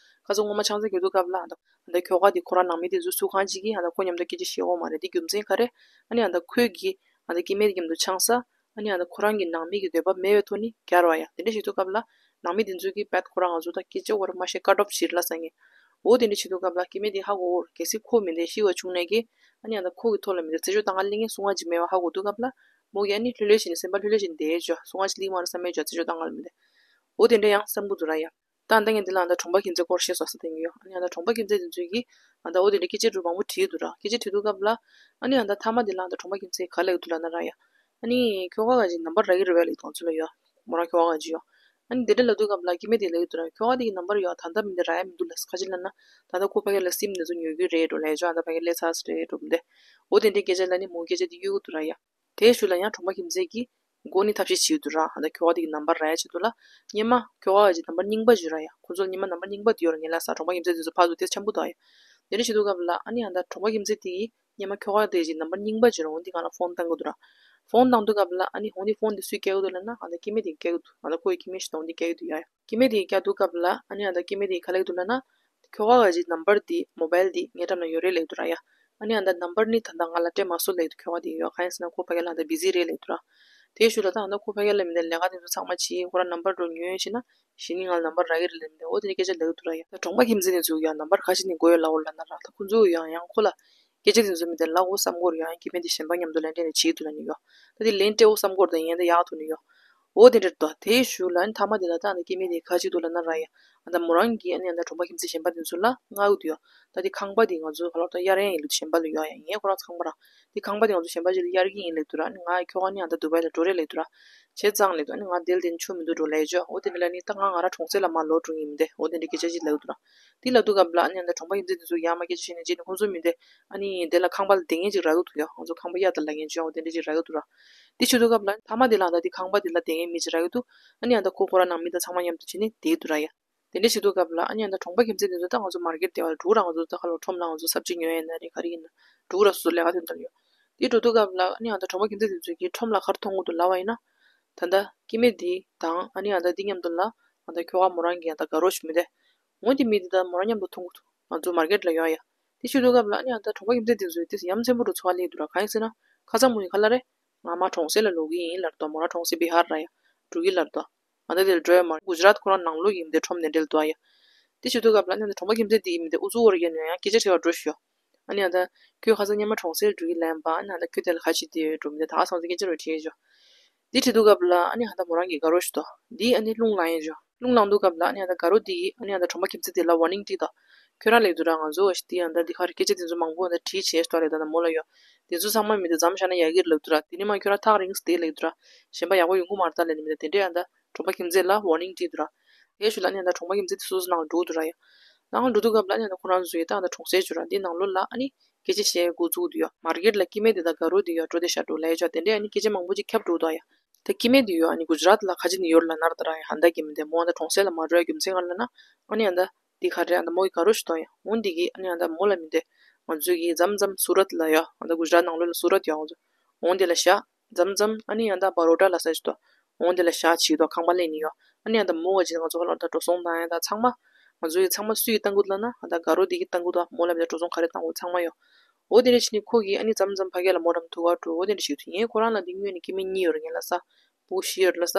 ཁ་སང་སྔོན་མ་ཆང་ས་རྒྱག་དུས་སྐབས་ལ་ཨ་ད་ད་ཁྱོ་ག་དེ་ཁོ་རང་ནང་མི་དེ་ཚོ་སུ་གང་ཅིག་གིས་ཨ་ད་ཁོ་མཉམ་དུ་སྐད་ཆ་བཤད་ཡོད་མ་རེད། དེ་རྒྱུ་མཚན་ག་རེ། ཨ་ནི་ཨ་ད་ཁོས་གིས་ཨ་ད་སྐྱེ་དམན་དེ་མཉམ་དུ་ཆང་ས་ཨ་ནི་ཨ་ད་ཁོ་རང་གི་ནང་མི་གི་འདོད་པ་མེད་པའི་ཐོག་ནས་བརྒྱབ་པ་ཡ། དེ་འདྲ་བྱེད་དུས་སྐབས་ལ་ནང་མི་དེ་ཚོ་གིས་བད་ཁོ་རང་ང་ཚོ་ད་སྐད་ཆ་བོར་མ་ཤེས་བཀའ་སྒྲོབ་བྱེད་ལ་ཟེར་མཁན། འོ་དེ་འདྲ་བྱེད་དུས་སྐབས་ལ་སྐྱེ་དམན་དེ་ཧ་གོ་གོ་ར། གལ་སྲིད་ཁོ་མི་དེ་ཤི་བ་བྱུང་ནས་གི་ཨ་ནི་ཨ་ད་ཁོ་གི་ཐོག་ལ་མི་དེ་རྩད་གཅོད་བཏང་ག་སླེབས་མཁན་སུ་གང་ཅིག་མེད་པ་ཧ་གོ་དུས་སྐབས་ལ་མོ་གིས་ཨ་ནི་ལྷོད་ལྷོད་བྱས་ནས་སེམས་པ་ལྷོད་ལྷོད་བྱས་ནས་བསྡད་ཡོད་ཅོ། སུ་གང་ཅིག་སླེབས་མ་རེད་བསམ་ཡོད་ཅོ་རྩད་གཅོད་བཏང་ག་ལ་མི་དེ། འོ་དེ་འདྲ་ཡང་བསམ་གི་འདུག་ར་ཡ། ད་ལྟ་ངས་འདི་ལ་ཨ་ད་གྲོང་པ་ཁྱིམ་མཚེས་སྐོར་བཤད་སོང་ཟེར་དེ་ཡིན་ཡོ། ཨ་ནི་ཨ་ད་གྲོང་པ་ཁྱིམ་མཚེས་དེ་ཚོས་ཀྱིས་ཨ་ད་འོ་དེ་འདྲ་སྐད་ཆ་འདྲ་མང་པོ་དྲིས་འདུག་ར། སྐད་ཆ་དྲིས་དུས་སྐབས་ལ་ཨ་ནི་ཨ་ད་མཐའ་མ་དེ་ལ་ཨ་ད་གྲོང་པ་ཁྱིམ་མཚེས་ག་ལབ་འདུག་ལབ་ན་ར་ཡ། ཨ་ནི་ཁྱོ་ག་ག་ཅིག་ནམ་བར་རག་གི་རེད་པས་ལབ་དང་ཚུལ་ལ་ཡོ། མོ་རང་ཁྱོ་ག་ག་ཅིག་ཡོ། ཨ་ནི་དེ་འདྲ་ལབ་དུས་སྐབས་ལ་སྐྱེ་དམན་དེ་ལབ་འདུག་ར། ཁྱོ་ག་དེ་གི་ནམ་བར་ཡོ་ད་ལྟ་མི་འདི་རག་ཡ་མི་འདུག་ལབ་ས། ག་ཅི་ལབ་ན་ད་ལྟ་ཁོ་ཕ་གི་ལ་སིམ་དེ་ཚོ་ཉོ་རྒྱུ་རེད་འགྲོ་ལབ་ཡོད་ཅོ། ཨ་ད་ཕ་གི་སླེབས་ཚར་ས་རེད་འགྲོ་མི་འདི། འོ་དེ་འདྲའི་སྐད་ཆ་ལབ་ནི་མོ་སྐད་ཆ་དེ་གཡོལ་གི་འདུག་ར་ཡ། དེའི་ཤུལ་ལ་ཡང་གྲོང་པ་ཁྱིམ་མཚེས་ཀྱིས་མགོ་ནི་ཐབས་ཤེས་བྱེད་ཀྱི་འདུག་ར། ཨ་ད་ཁྱོ་ག་དེ་གི་ནམ་བར་རག་ཡ་ཆེད་དུ་ལ་སྔོན་མ་ཁྱོ་ག་ག་ཅིག་ནམ་བར་རྙིང་པ་ཅིག་ཡོད་ར་ཡ། ཁོ་ཚོ་ལ་སྔོན་མ་ནམ་བར་རྙིང་པ་དེ་ཡོད་ར་ངས་ལབ་ས། གྲོང་པ་ཁྱིམ་མཚེས་དེ་ཚོ་ཕར་ཚུར་དེ་འཆམ་པོ་འདུག་ཡ། དེ་འདྲ་བྱེད་དུས་སྐབས་ལ་ཨ་ནི་ཨ་ད་གྲོང་པ་ཁྱིམ་མཚེས་དེ་གིས་སྔོན་མ་ཁྱོ་ག་དེ་ཅིག་ནམ་བར་རྙིང་པ་ཅིག་ཡོད་ར། འོ་འདི་ང་ལ་ཕོན་བཏང་གི་འདུག་ར། ཕོན་བཏང་དུས་སྐབས་ལ་ཨ་ནི་འོ་འདི་ཕོན་དེ་སུས་བཀལ་གི་འདུག་ལབ་ན་ཨ་ད་སྐྱེ་དམན་དེ་གིས་བཀལ་གི་འདུག་ཨ་ད་ཁོ་ཡི་སྐྱེ་དམན་ཞིག་དང་འོ་འདི་བཀལ་གི་འདུག་ཡ། སྐྱེ་དམན་དེ་གིས་བཀལ་དུས་སྐབས་ལ་ཨ་ནི་ཨ་ད་སྐྱེ་དམན་དེ་གིས་ག་ལབ་ཀྱི་འདུག་ལབ་ན། ཁྱོ་ག་ག་ཅིག་ནམ་བར་འདི་མོ་བལ་འདི་ངའི་འགྲམ་ན་ཡོད་རེད་ལབ་ཀྱི་འདུག་ར་ཡ། ཨ་ནི་ཨ་ད་ནམ་བར་ནི་ད་ལྟ་ང་ལ་སྤྲད་མ་སོང་ལབ་ཀྱི་འདུག་ཁྱོ་ག་དེ་གིས་ཡོ། གང་ཡིན་ཟེར་ན་ཁོ་ཕ་གི་ལ་ཨ་ད་བི་ཟི་རེད་ལབ་ཀྱི་འདུག་ར། དེའི་ཤུལ་ལ་ད་ཨ་ད་ཁོ་ཕ་གི་ལ་མི་འདི་ལས་ཀ་དེ་ཚོ་ཚང་མ་བྱས་ཁོ་རང་ནམ་བར་འགྲོ་ཉོས་བྱས་ན་གཞི་ནས་ང་ལ་ནམ་བར་རག་གི་རེད་ལབ་མི་འདི། འོ་དེ་འདྲའི་སྐད་ཆ་ལབ་ཀྱི་འདུག་ར་ཡ། ད་གྲོང་པ་ཁྱིམ་མཚེས་དེ་ཚོ་ཡང་ནམ་བར་ག་ཅི་ནས་དགོས་ཡོད་ལབ་འོ་ལབ་ན་ར། ད་ཁོ་ཚོ་ཡང་ཡང་ཁོ་ལ་སྐད་ཆ་དེ་ཚོ་མི་འདི་ལབ་འོ་བསམ་གྱི་ཡོད་ར་ཡ། སྐྱེ་དམན་དེ་གཞན་པ་མཉམ་དུ་ལེན་སྤྲད་ནས་བྱེད་འདུག་ལབ་ནི་ཡོ། ད་དེ་ལན་སྤྲད་འོ་བསམ་གྱི་ཡོད་ར་ད་ཡིན་ད་ཡག་ཐུག་ནི་ཡོ། འོ་དེ་འདྲ་འདུག་དེའི་ཤུལ་ལ་ཨ་ནི་མཐའ་མ་དེ་ལ་ད་ཨ་ད་སྐྱེ་དམན་དེ་ག་ཅིག་འདུག་ལབ་ན་ར་ཡ། ཨ་ད་མོ་རང་གིས་ཨ་ནི་ཨ་ད་གྲོང་པ་ཁྱིམ་མཚེས་གཞན་པ་དེ་ཚོ་ལ་མངགས་ཀྱི་འདུག་ཡ། ད་དེ་ཁང་པ་དེ་ང་ཚོ་ག་ལོར་ད་གཡར་ཡ་ཡིན་ལབ་དུས་གཞན་པ་ལ་ཡོད་ཡ། ངས་ཁོ་རང་ཚོ་ཁང་པ་ར་དེ་ཁང་པ་དེ་ང་ཚོ་གཞན་པ་ཅིག་ལ་གཡར་གྱི་ཡིན་ལབ་འདུག་ར། ཨ་ནི་ང་ཁྱོ་ག་ནི་ཨ་ད་དུ་བའི་ལ་འགྲོ་རེད་ལབ་འདུག་ར། བྱས་ཙང་ལབ་འདུག་ཨ་ནི་ང་དེ་ལ་དེ་ནི་ཆོ་མི་འདུག་འགྲོ་ལབ་ཡ་ཅོ། འོ་དེ་འདྲ་ལབ་ནི་ད་ང་ང་རང་གྲོང་གསེབ་ལ་མར་ལོག་འགྲོ་གི་ཡིན་མི་འདི། འོ་དེ་འདྲ་སྐད་ཆ་ཅིག་ལབ་ཀྱི་འདུག་ར། དེ་ལབ་དུས་སྐབས་ལ་ཨ་ནི་ཨ་ད་གྲོང་པ་ཁྱིམ་མཚེས་དེ་ཚོ་ཡར་མར་སྐད་ཆ་བཤད་ནས་རྗེས་ནས་ཁོ་ཚོ་མི་འདི་ཨ་ནི་དེ་ལ་ཁང་པ་ལ་བསྡད་མཁན་ཅིག་རག་གི་འདུག་ཡ། ང་ཚོ་ཁང་པ་གཡར་དང་ལབ་མཁན་ཅིག་འོ་དེ་འདྲ་ཅིག་རག་གི་འདུག་ར། དེ་བྱེད་དུས་སྐབས་ལ་མཐའ་མ་དེ་ལ་ཨ་ད་དེ་ཁང་པ་དེ་ལ་བསྡད་མཁན་མི་ཅིག་རག་གི་འདུག་ཨ་ནི་ཨ་ད་ཁོ་ཁོ་རང་ནང་མི་དང་ཚང་མ་མཉམ་དུ་བྱས་ནས་བསྡད་འདུག་ར་ཡ། དེ་འདྲ་བྱེད་དུས་སྐབས་ལ་ཨ་ནི་ཨ་ད་གྲོང་པ་ཁྱིམ་མཚེས་དེ་ཚོ་ད་ང་ཚོ་མར་ཀེཊ་དེ་བར་འགྲོ་ར། ང་ཚོ་ད་ཁ་ལོ་ཁྲོམ་ལ་ང་ཚོ་སབ་ཇི་ཉོ་ཡ་ཡིན་ན་རེད་ག་རེ་ཡིན་ན་འགྲོ་ར། སོ་སོ་ལས་ཀ་དེ་འདྲ་ཡོད། དེ་འགྲོ་དུས་སྐབས་ལ་ཨ་ནི་ཨ་ད་གྲོང་པ་ཁྱིམ་མཚེས་དེ་ཚོ་གིས་ཁྲོམ་ལ་ག་རེ་མཐོང་གི་འདུག་ལབ་པ་ཡིན་ན། ད་ལྟ་སྐྱེ་དམན་དེ་དང་ཨ་ནི་ཨ་ད་དེ་མཉམ་དུ་ལ་ཨ་ད་ཁྱོ་ག་མོ་རང་གི་ཨ་ད་དགའ་རོགས་ཤིག་མི་དེ། འོ་དེ་མི་དེ་ད་མོ་རང་མཉམ་དུ་མཐོང་གི་འདུག་ང་ཚོ་མར་ཀེཊ་ལ་ཡོང་ཡ། དེ་བྱེད་དུས་སྐབས་ལ་ཨ་ནི་ཨ་ད་གྲོང་པ་ཁྱིམ་མཚེས་དེ་ཚོས་དེ་ཡ་མཚན་པོ་འདྲ་ཚོར་བ་སླེབས་འདུག་ར། གང་ཡིན་ཟེར་ན་ཁ་སང་མོ་ཡིས་ག་ལབ་རེད། ང་མར་གྲོང་གསེབ་ལ་ལོག་གི་ཡིན་ལབ་འདུག་མོ་རང་གྲོང་གསེབ་བི་ཧར་ར་ཡ་འགྲོ་གི་ལབ་འདུག་ཨ་ད་དེ་ལ་འགྲོ་ཡ་མ་རེད། གུ་ཇི་རཱཏ་ཁོ་རང་ནང་ལོགས་ཡིན་མི་དེ་ཁྲོམ་དེ་འདྲ་ལ་འདུག་ཨ་ཡ། དེ་བྱེད་དུས་སྐབས་ལ་ཨ་ནི་ཨ་ད་གྲོང་པ་ཁྱིམ་མཚེས་དེ་ཡིན་མི་དེ་ཨུ་ཚུགས་འོར་ཡ་ནས་ཡང་སྐད་ཆ་དྲི་བར་འགྲོ་ཤོག་ཨ་ནི་ཨ་ད་ཁྱོད་ཁ་སང་སྔོན་མ་གྲོང་གསེབ་འགྲོ་གི་ལབ་པ། ཨ་ནི་ཨ་ད་ཁྱོད་དེ་ལ་ག་ཅི་བསྡད་ཡོད་འགྲོ་མི་དེ་ད་ག་སང་ཚེ་སྐད་ཆ་རུ་དྲིས་ཤོག་དེ་དྲིས་དུས་སྐབས་ལ་ཨ་ནི་ཨ་ད་མོ་རང་གི་དགའ་རོགས་ཤིག་འདུག་དེ་ཨ་ནི་རླུང་ལངས་ཡ་ཅོ། རླུང་ལངས་དུས་སྐབས་ལ་ཨ་ནི་ཨ་ད་དགའ་རོགས་དེ་ཨ་ནི་ཨ་ད་གྲོང་པ་ཁྱིམ་མཚེས་དེ་ལ་ཝར་ནིང་སྤྲད་འདུག་ཁྱོད་རང་ལབ་འདུག་ར། ང་ཚོ་འོ་ཞིག་དེ་ཨ་ད་དེ་ག་རེ་སྐད་ཆ་དེ་ཚོ་མང་པོ་ཨ་ད་དྲིས་བྱས་ཤོག་ལབ་ད་ད་མོ་ལ་ཡོ། དེ་ཚོ་ཚང་མ་མི་དེ་མཚམས་བཞག་ན་ཡག་གི་རེད་ལབ་འདུག་ར། དེ་ནས་མ་ཁྱོད་རང་ཐག་རིང་སེ་བསྡད་ལབ་འདུག་ར། གཞན་པ་ཡག་པོ་ཡོང་གི་མ་རེད་ད་ལབ་ནས་མི་དེ་དེ་འདྲས་ཨ་ད་གྲོང་པ་ཁྱིམ་མཚེས་ལ་ཝར་ནིང་སྤྲད་འདུག་ར། དེའི་ཤུལ་ལ་ཨ་ནི་ཨ་ད་གྲོང་པ་ཁྱིམ་མཚེས་དེ་སོ་སོ་ནང་ལ་འགྲོ་འདུག་ར་ཡ། ནང་ལ་འགྲོ་དུས་སྐབས་ལ་ཨ་ནི་ཨ་ད་ཁོ་རང་ཚོ་ཡི་ད་ཨ་ད་གྲོང་གསེབ་ཅིག་ཡོད་ར། དེ་ནང་ལོགས་ལ་ཨ་ནི་ སྐད་ཆ་བཤད་འགོ་བཙུགས་འདུག་ཡ། མར་ཀེཊ་ལ་སྐྱེ་དམན་དེ་དང་དགའ་རོགས་དེ་ཡ་འགྲོ་དེ་ཤ་འགྲོ་ལས་ཡ་ཅོག་དེ་འདྲས་ཨ་ནི་སྐད་ཆ་མང་པོ་ཅིག་ཁྱབ་འགྲོ་འདུག་ཡ། ད་སྐྱེ་དམན་དེ་ཡ་ཨ་ནི་གུ་ཇ་རཱཏ་ལ་ཁ་ཆེ་ནས་ཡོད་ལ་ནར་ད་ར་ཡ་ཧན་ད་སྐྱེ་དམན་དེ་མོ་ཨ་ད་གྲོང་གསེབ་ལ་མ་འགྲོ་ཡ་རྒྱུ་མཚན་ག་ལ་ན་ཨ་ནི་ཨ་ད་དེ་ག་རེ་ཨ་ད་མོ་གི་དགའ་རོགས་ཤིག་འདུག་ཡ། འོ་དེ་གི་ཨ་ནི་ཨ་ད་མོ་ལ་མི་དེ་ང་ཚོ་གི་ཛམ་ཛམ་སུ་རཏ་ལ་ཡ་ཨ་ད་གུ་ཇ་རཱཏ་ནང་ལོགས་ལ་སུ་རཏ་ཡ་འོ་འདི་ལ་བཞག་ཛམ་ཛམ་ཨ་ནི་ཡང་ད་བ་རོ་ཊ་ལ་ས་ཞིག་ཏོ། འོང་དེ་ལ་ཞག་ཅིག་ཏོ་ཁང་པ་ལེན་ནི་ཡོ། ཨ་ནི་ཡང་ད་མོ་ག་ཅིག་ང་ཚོ་ཧ་ལོ་ད་འགྲོ་སོང་དང་ཡང་ད་ཚང་མ། ང་ཚོ་ཡི་ཚང་མ་སུ་ཡི་བཏང་གི་འདུག་ལ་ན་ཨ་ད་དགའ་རོགས་དེ་གི་བཏང་གི་འདུག་མོ་ལ་མི་ད་འགྲོ་སོང་ག་རེ་བཏང་གི་ཚང་མ་ཡོ། འོ་དེ་འདྲ་བྱས་ནི་ཁོ་གིས་ཨ་ནི་ཙམ་ཙམ་ཕ་གི་ལ་མོ་རམ་ཐུག་ག་འགྲོ་འོ་དེ་འདྲ་བྱས་དུས་ངས་ཁོ་རང་ལ་འདི་དངོས་ནི་སྐྱེ་དམན་གཉིས་ཡོད་རེད་ངས་ལ་ས། སྤུ་གུ་བཞི་ཡོད་རེད་ལ་ས།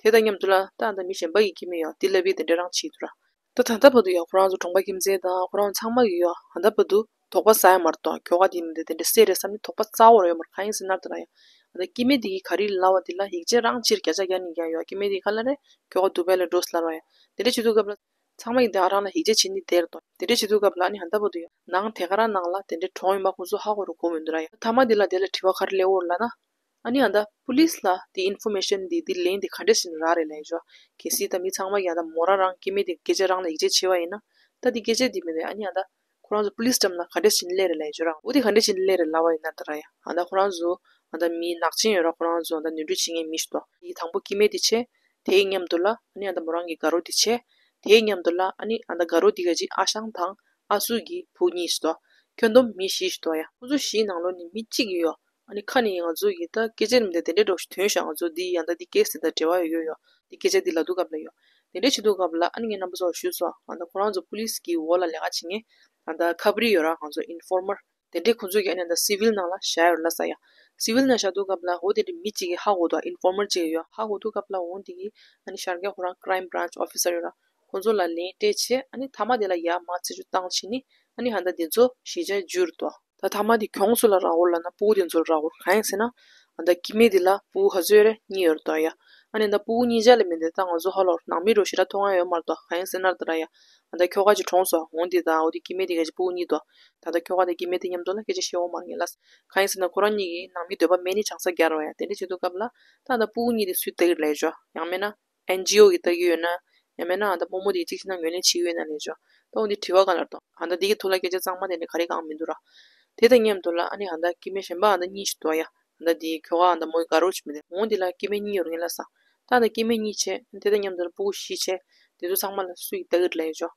དེ་དང་མཉམ་དུ་ལ་ད་ཨ་ད་མི་གཞན་པ་གི་སྐྱེ་དམན་ཡོ་དེ་ལབ་པའི་དེ་འདྲ་རང་བྱས་འདུག་ར། ད་ད་ལྟ་བར་དུ་ཡང་ཁོ་རང་ཚོ་གྲོང་པ་ཁྱིམ་མཚེས་དང་ཁོ་རང་ཚང་མ་གིས་ཡང་ད་ལྟ་བར་དུ་དོགས་པ་ཟ་ཡ་མ་རེད་དོ། ཁྱོ་ག་དེ་མི་འདི་དེ་འདྲ་སེ་རེད་བསམ་ནས་དོགས་པ་ཟ་འོ་ར་ཡོད་མ་རེད། གང་ཡིན་ཟེར་ན་ད་ར་ཡང་ད་སྐྱེ་དམན་དེ་གིས་ག་རེ་ལབ་པ་དེ་ལ་ཡིག་ཆ་རང་ཕྱིར་བརྒྱ་ཆ་བརྒྱ་ནས་ཀྱང་ཡོད། སྐྱེ་དམན་དེ་ག་ལ་རེད། ཁྱོ་ག་དུ་བས་ལ་འགྲོ་ཟེར་ལབ་པ་ཡ། དེ་འདྲ་བྱེད་དུས་སྐབས་ལ་ཚང་མ་གིས་དེ་ཨ་རང་ལ་ཡིག་ཆ་བྱིན་ནས་བསྡད་རེད་དོ། དེ་འདྲ་བྱེད་དུས་སྐབས་ལ་ཨ་ནི་ད་ལྟ་བར་དུ་ཡང་ནང་དེ་ག་རང་ནང་ལ་དེ་འདྲའི་གྲོངས་ཡོད་མ་ཁོང་ཚོ་ཧ་གོ་རུ་གོ་མི་འདུག་ར་ཡ། མཐའ་མ་དེ་ལ་དེ་ལ་དྲི་བ་ག་རེ་སླེབས་འོ་ར་ལབ་ན། ཨ་ནི་ཨ་ད་པུ་ལིས་ལ་དེ་ཨིན་ཕོར་མེ་ཤན་དེ་དེ་ལན་དེ་ག་འདྲས་ཟིན་རག་རེད་ལབ་ཡོད་ཅོ། གལ་སྲིད་ད་མི་ཚང་མ་གིས་ཨ་ད་མོ་རང་རང་སྐྱེ་དམན་དེ་སྐད་ཆ་རང་ལ་ཡིད་ཆེས་བྱས་པ་ཡིན་ན། ད་དེ་སྐད་ཆ་དེ་མི་རེད། ཨ་ནི་ཨ་ད་ཁོ་རང་ཚོ་པུ་ལིས་འགྲམ་ལ་ག་འདྲས་ཟིན་སླེབས་རེད་ལབ་ཡོད་ཅོ་རང་འོ་དེ་ག་འདྲས་ཟིན་སླེབས་རེད་ལབ་པ་ཡིན་ན་ད་ར་ཡ་ཨ་ད་ཁོ་རང་ཚོ་ཨ་ད་མི་ནག་ཅན་ཡོད་ར་ཁོ་རང་ཚོ་ཨ་ད་ནོར་འཁྲུལ་བྱེད་མཁན་མི་ཞིག་ཏོ། དེ་དང་པོ་སྐྱེ་དམན་དེ་བྱས། དེའི་མཉམ་དུ་ལ་ཨ་ནི་ཨ་ད་མོ་རང་གི་དགའ་རོགས་དེ་བྱས། དེའི་མཉམ་དུ་ལ་ཨ་ནི་ཨ་ད་དགའ་རོགས་དེ་ག་ཅིག་ཨ་ཞང་དང་ཨ་སུ་གི་བུ་གཉིས་ཞིག་ཏོ། ཁྱོན་བསྡོམས་མི་བཞི་ཞིག་ཏོ་ཡ། ཁོ་ཚོ་བཞིའི་ནང་ལོགས་ནས་མི་གཅིག་ཡོད། ཨ་ནི་ཁ་ནས་ང་ཚོ་ཡི་ད་སྐད་ཆ་རིམ་དེ་དེ་འདྲའི་འགྲོ་ཞིག་ཐོན་ཤག་ང་ཚོ་འདི་ཡང་ད་འདི་སྐད་ཟེར་ད་འབྲེལ་བ་ཡོད་ཡོད་ཡོད། འདི་སྐད་ཆ་འདི་ལབ་དུས་སྐབས་ལ་ཡོད། དེ་འདྲའི་བྱེད་དུས་སྐབས་ལ་ཨ་ནི་ངས་རྣམ་པ་ཚོར་ཞུས་སོང་ཨ་ད་ཁོ་རང་ཚོ་པུ་ལིས་ཀྱི་འོག་ལ་ལས་ཀ་བྱེད་མཁན་ཨ་ད་ཁ་པར་ཡོད་ར་ང་ཚོ་ཨིན་ཕོར་མར་དེ་འདྲའི་ཁོ་ཚོ་གི་ཨ་ནི་ད་སི་ཝིལ་ནང་ལ་བཞག་ཡོད་ལ་ས་ཡ། སི་ཝིལ་ནང་བཞག་དུས་སྐབས་ལ་འོ་དེ་འདྲའི་མི་གཅིག་གིས་ཧ་གོ་འདུག་ཨིན་ཕོར་མར་གཅིག་ཡོད་ཧ་གོ་དུས་སྐབས་ལ་འོ་འདི་གི་ཨ་ནི་ཤར་རྒྱག་ཁོ་རང་ཀ་རའིམ་བྷ་རན་ཆི་ཨོ་ཕི་སར་ཡོད་ར་ཁོ་ཚོ་ལ་ལན་སྤྲད་བྱས་ཨ་ནི་མཐའ་མ་དེ་ལ་ཡ་མ་རྩད་གཅོད་བཏང་བྱས་ནི་ཨ་ནི་ཧ་ད་འདི་ཚོ་ཞི་བྱ་འཇུར་ཏོ། ད་མཐའ་མ་དེ་གྱོང་སུ་ལ་རག་འོ་ལབ་ན་སྤུ་གུ་དེ་ཚོ་ལ་རག་འོ། གང་ཡིན་ཟེར་ན། ཨ་ད་སྐྱེ་དམན་དེ་ལ་སྤུ་གུ་ག་ཚོད་རེད་གཉིས་ཡོད་རེད་དོ་ཡ། ཨ་ནི་ད་སྤུ་གུ་གཉིས་ཆ་ལ་མི་འདི་ད་ང་ཚོ་ཧ་ལོ་ནང་མི་རོ་ཞེ་དྲག་མཐོང་ཡ་ཡོད་མ་རེད་དོ། གང་ཡིན་ཟེར་ན་ད་ར་ཡ། ཨ་ད་ཁྱོ་ག་ཅིག་གྲོངས་སོང་འོ་འདི་ད་འོ་དེ་སྐྱེ་དམན་དེ་ག་ཅིག་སྤུ་གུ་གཉིས་དོ། ད་ད་ཁྱོ་ག་དང་སྐྱེ་དམན་དེ་མཉམ་དུ་ལ་སྐད་ཆ་བཤད་འོ་མ་རེད་ངས་ལ། གང་ཡིན་ཟེར་ན་ཁོ་རང་གཉིས་ཀྱི་ནང་མི་འདོད་པ་མེད་ནི་ཆང་ས་རྒྱག་རོ་ཡ་དེ་འདྲ་བྱེད་དུས་སྐབས་ལ་ད་ད་སྤུ་གུ་གཉིས་དེ་སུས་ལྟ་གི་རེད་ལབ་ཡ་ཅོ་ཡང་མིན་ན། ཨེན་ཇི་ཨོ་གིས་ལྟ་གི་ཡོད་ན། ཡང་མིན་ན་ཨ་ད་རྨོ་མོ་དེ་གཅིག་ཤི་ན་ངོས་ལེན་བྱེད་ཀྱི་ཡོད་ན་ལས་ཆོག་ད་འོ་འདི་དྲི་བ་ག་ལ་ལྟོ། ཨ་ད་འདི་གི་ཐོག་ལ་སྐད་ཆ་གཙང་མ་དེ་འདྲ་ག་རེ་གང་མི་འདུག་ར། དེ་དང་མཉམ་དུ་ལ་ཨ་ནི་ཨ་ད་སྐྱེ་དམན་གཞན་པ་ཨ་ད་གཉིས་ཤིག་འདུག་ཡ། ཨ་ད་འདི་ཁྱོ་ག་ཨ་ད་མོའི་དགའ་རོགས་ཅིག་མི་འདུག་འོ་འདི་ལ་སྐྱེ་དམན་གཉིས་ཡོད་རེད་ངས་ལ་ས། ད་ཨ་ད་སྐྱེ་དམན་གཉིས་བྱས་དེ་དང་མཉམ་དུ་ལ་སྤུ་གུ་བཞི་བྱས། དེ་ཚོ་ཚང་མ་ལ་སུ་ཡིས་ལྟ་གི་རེད་ལས་ཆོག་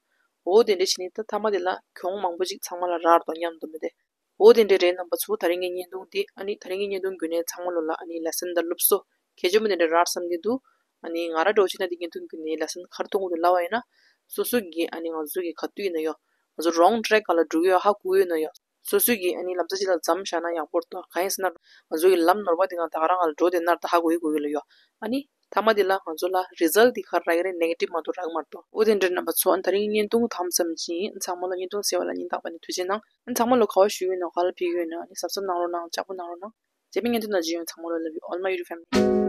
འོ་དེ་འདྲ་བྱས་ནས་ད་མཐའ་མ་དེ་ལ་གྱོང་མང་པོ་ཅིག་ཚང་མ་ལ་རག་རེད་དོ་མཉམ་དུ་མི་དེ། འོ་དེ་འདྲའི་རེད་རྣམ་པ་ཚོ། ད་རིང་གི་བརྙན་ཐུང་འདི་ཨ་ནི་ད་རིང་གི་བརྙན་ཐུང་བརྒྱུད་ནས་ཚང་མ་ལོ་ལ་ཨ་ནི་ལེ་སན་དང་སློབ་གསོ་གལ་ཆེན་པོ་དེ་འདྲ་རག་བསམ་གྱི་འདུག་ཨ་ནི་ང་རང་འདྲ་བོ་ཅིག་ན་འདི་བརྙན་ཐུང་བརྒྱུད་ནས་ལེ་སན་ག་རེ་མཐོང་གི་འདུག་ལབ་པ་ཡིན་ན། སོ་སོ་གིས་ཨ་ནི་ང་ཚོ་གི་ག་དུས་ཡིན་ན་ཡོད། ང་ཚོ་རོང་ཊེ་རེག་ག་ལ་འགྲོ་གི་ཡོད་ཧ་གོ་གི་ཡོད་ན་ཡོད། སོ་སོ་གིས་ཨ་ནི་ལམ་སང་ཅིག་ལ་འཛེམ་བཞག་ན་ཡག་པོ་རེད་དོ། གང་ཡིན་ཟེར་ན། ང་ཚོ་གི་ལམ་ནོར་བ་དེ་གང་ད་ག་རང་ག་ལ་འགྲོ་དེ་ནར་ད་ཧ་གོ་གི་གོ་གི་ལ་ཡོད། ཨ་ནི། མཐའ་མ་དེ་ལ་ང་ཚོ་ལ་རི་ཛལ་ཊི་དེ་ག་རེ་རག་གི་རེད། ནེ་གེ་ཊིབ་མ་གཏོགས་རག་གི་མ་རེད་དོ། འོ་དེ་འདྲ་རྣམ་པ་ཚོ། ཨ་ནི་ད་རིང་བརྙན་ཐུང་ཐམ་ཙམ་ཅིག་ཡིན། ཚང་མ་ལ་བརྙན་ཐུང་གསན་པ་ལ་སྙིང་ཐག་པ་ནས་ཐུགས་རྗེ་གནང་། ཨ་ནི་ཚང་མ་ལ་ག་བ་ཞུ་གི་ཡོད་ན་ག་ལ་ཕེབས་ཀྱི་ཡོད་ན་ཨ་ནི་གཟབ་གཟབ་གནང་རོགས་གནང་། ལྕགས་པོ་གནང་རོགས་གནང་། རྗེས་མའི་བརྙན་ཐུང་ནང་མཇལ་ཡོང་། ཚང་མ་ལ་ལ་བི་ཨོལ་མའི་ཡུ་ཊུབ་ཕེ་མི་ལི།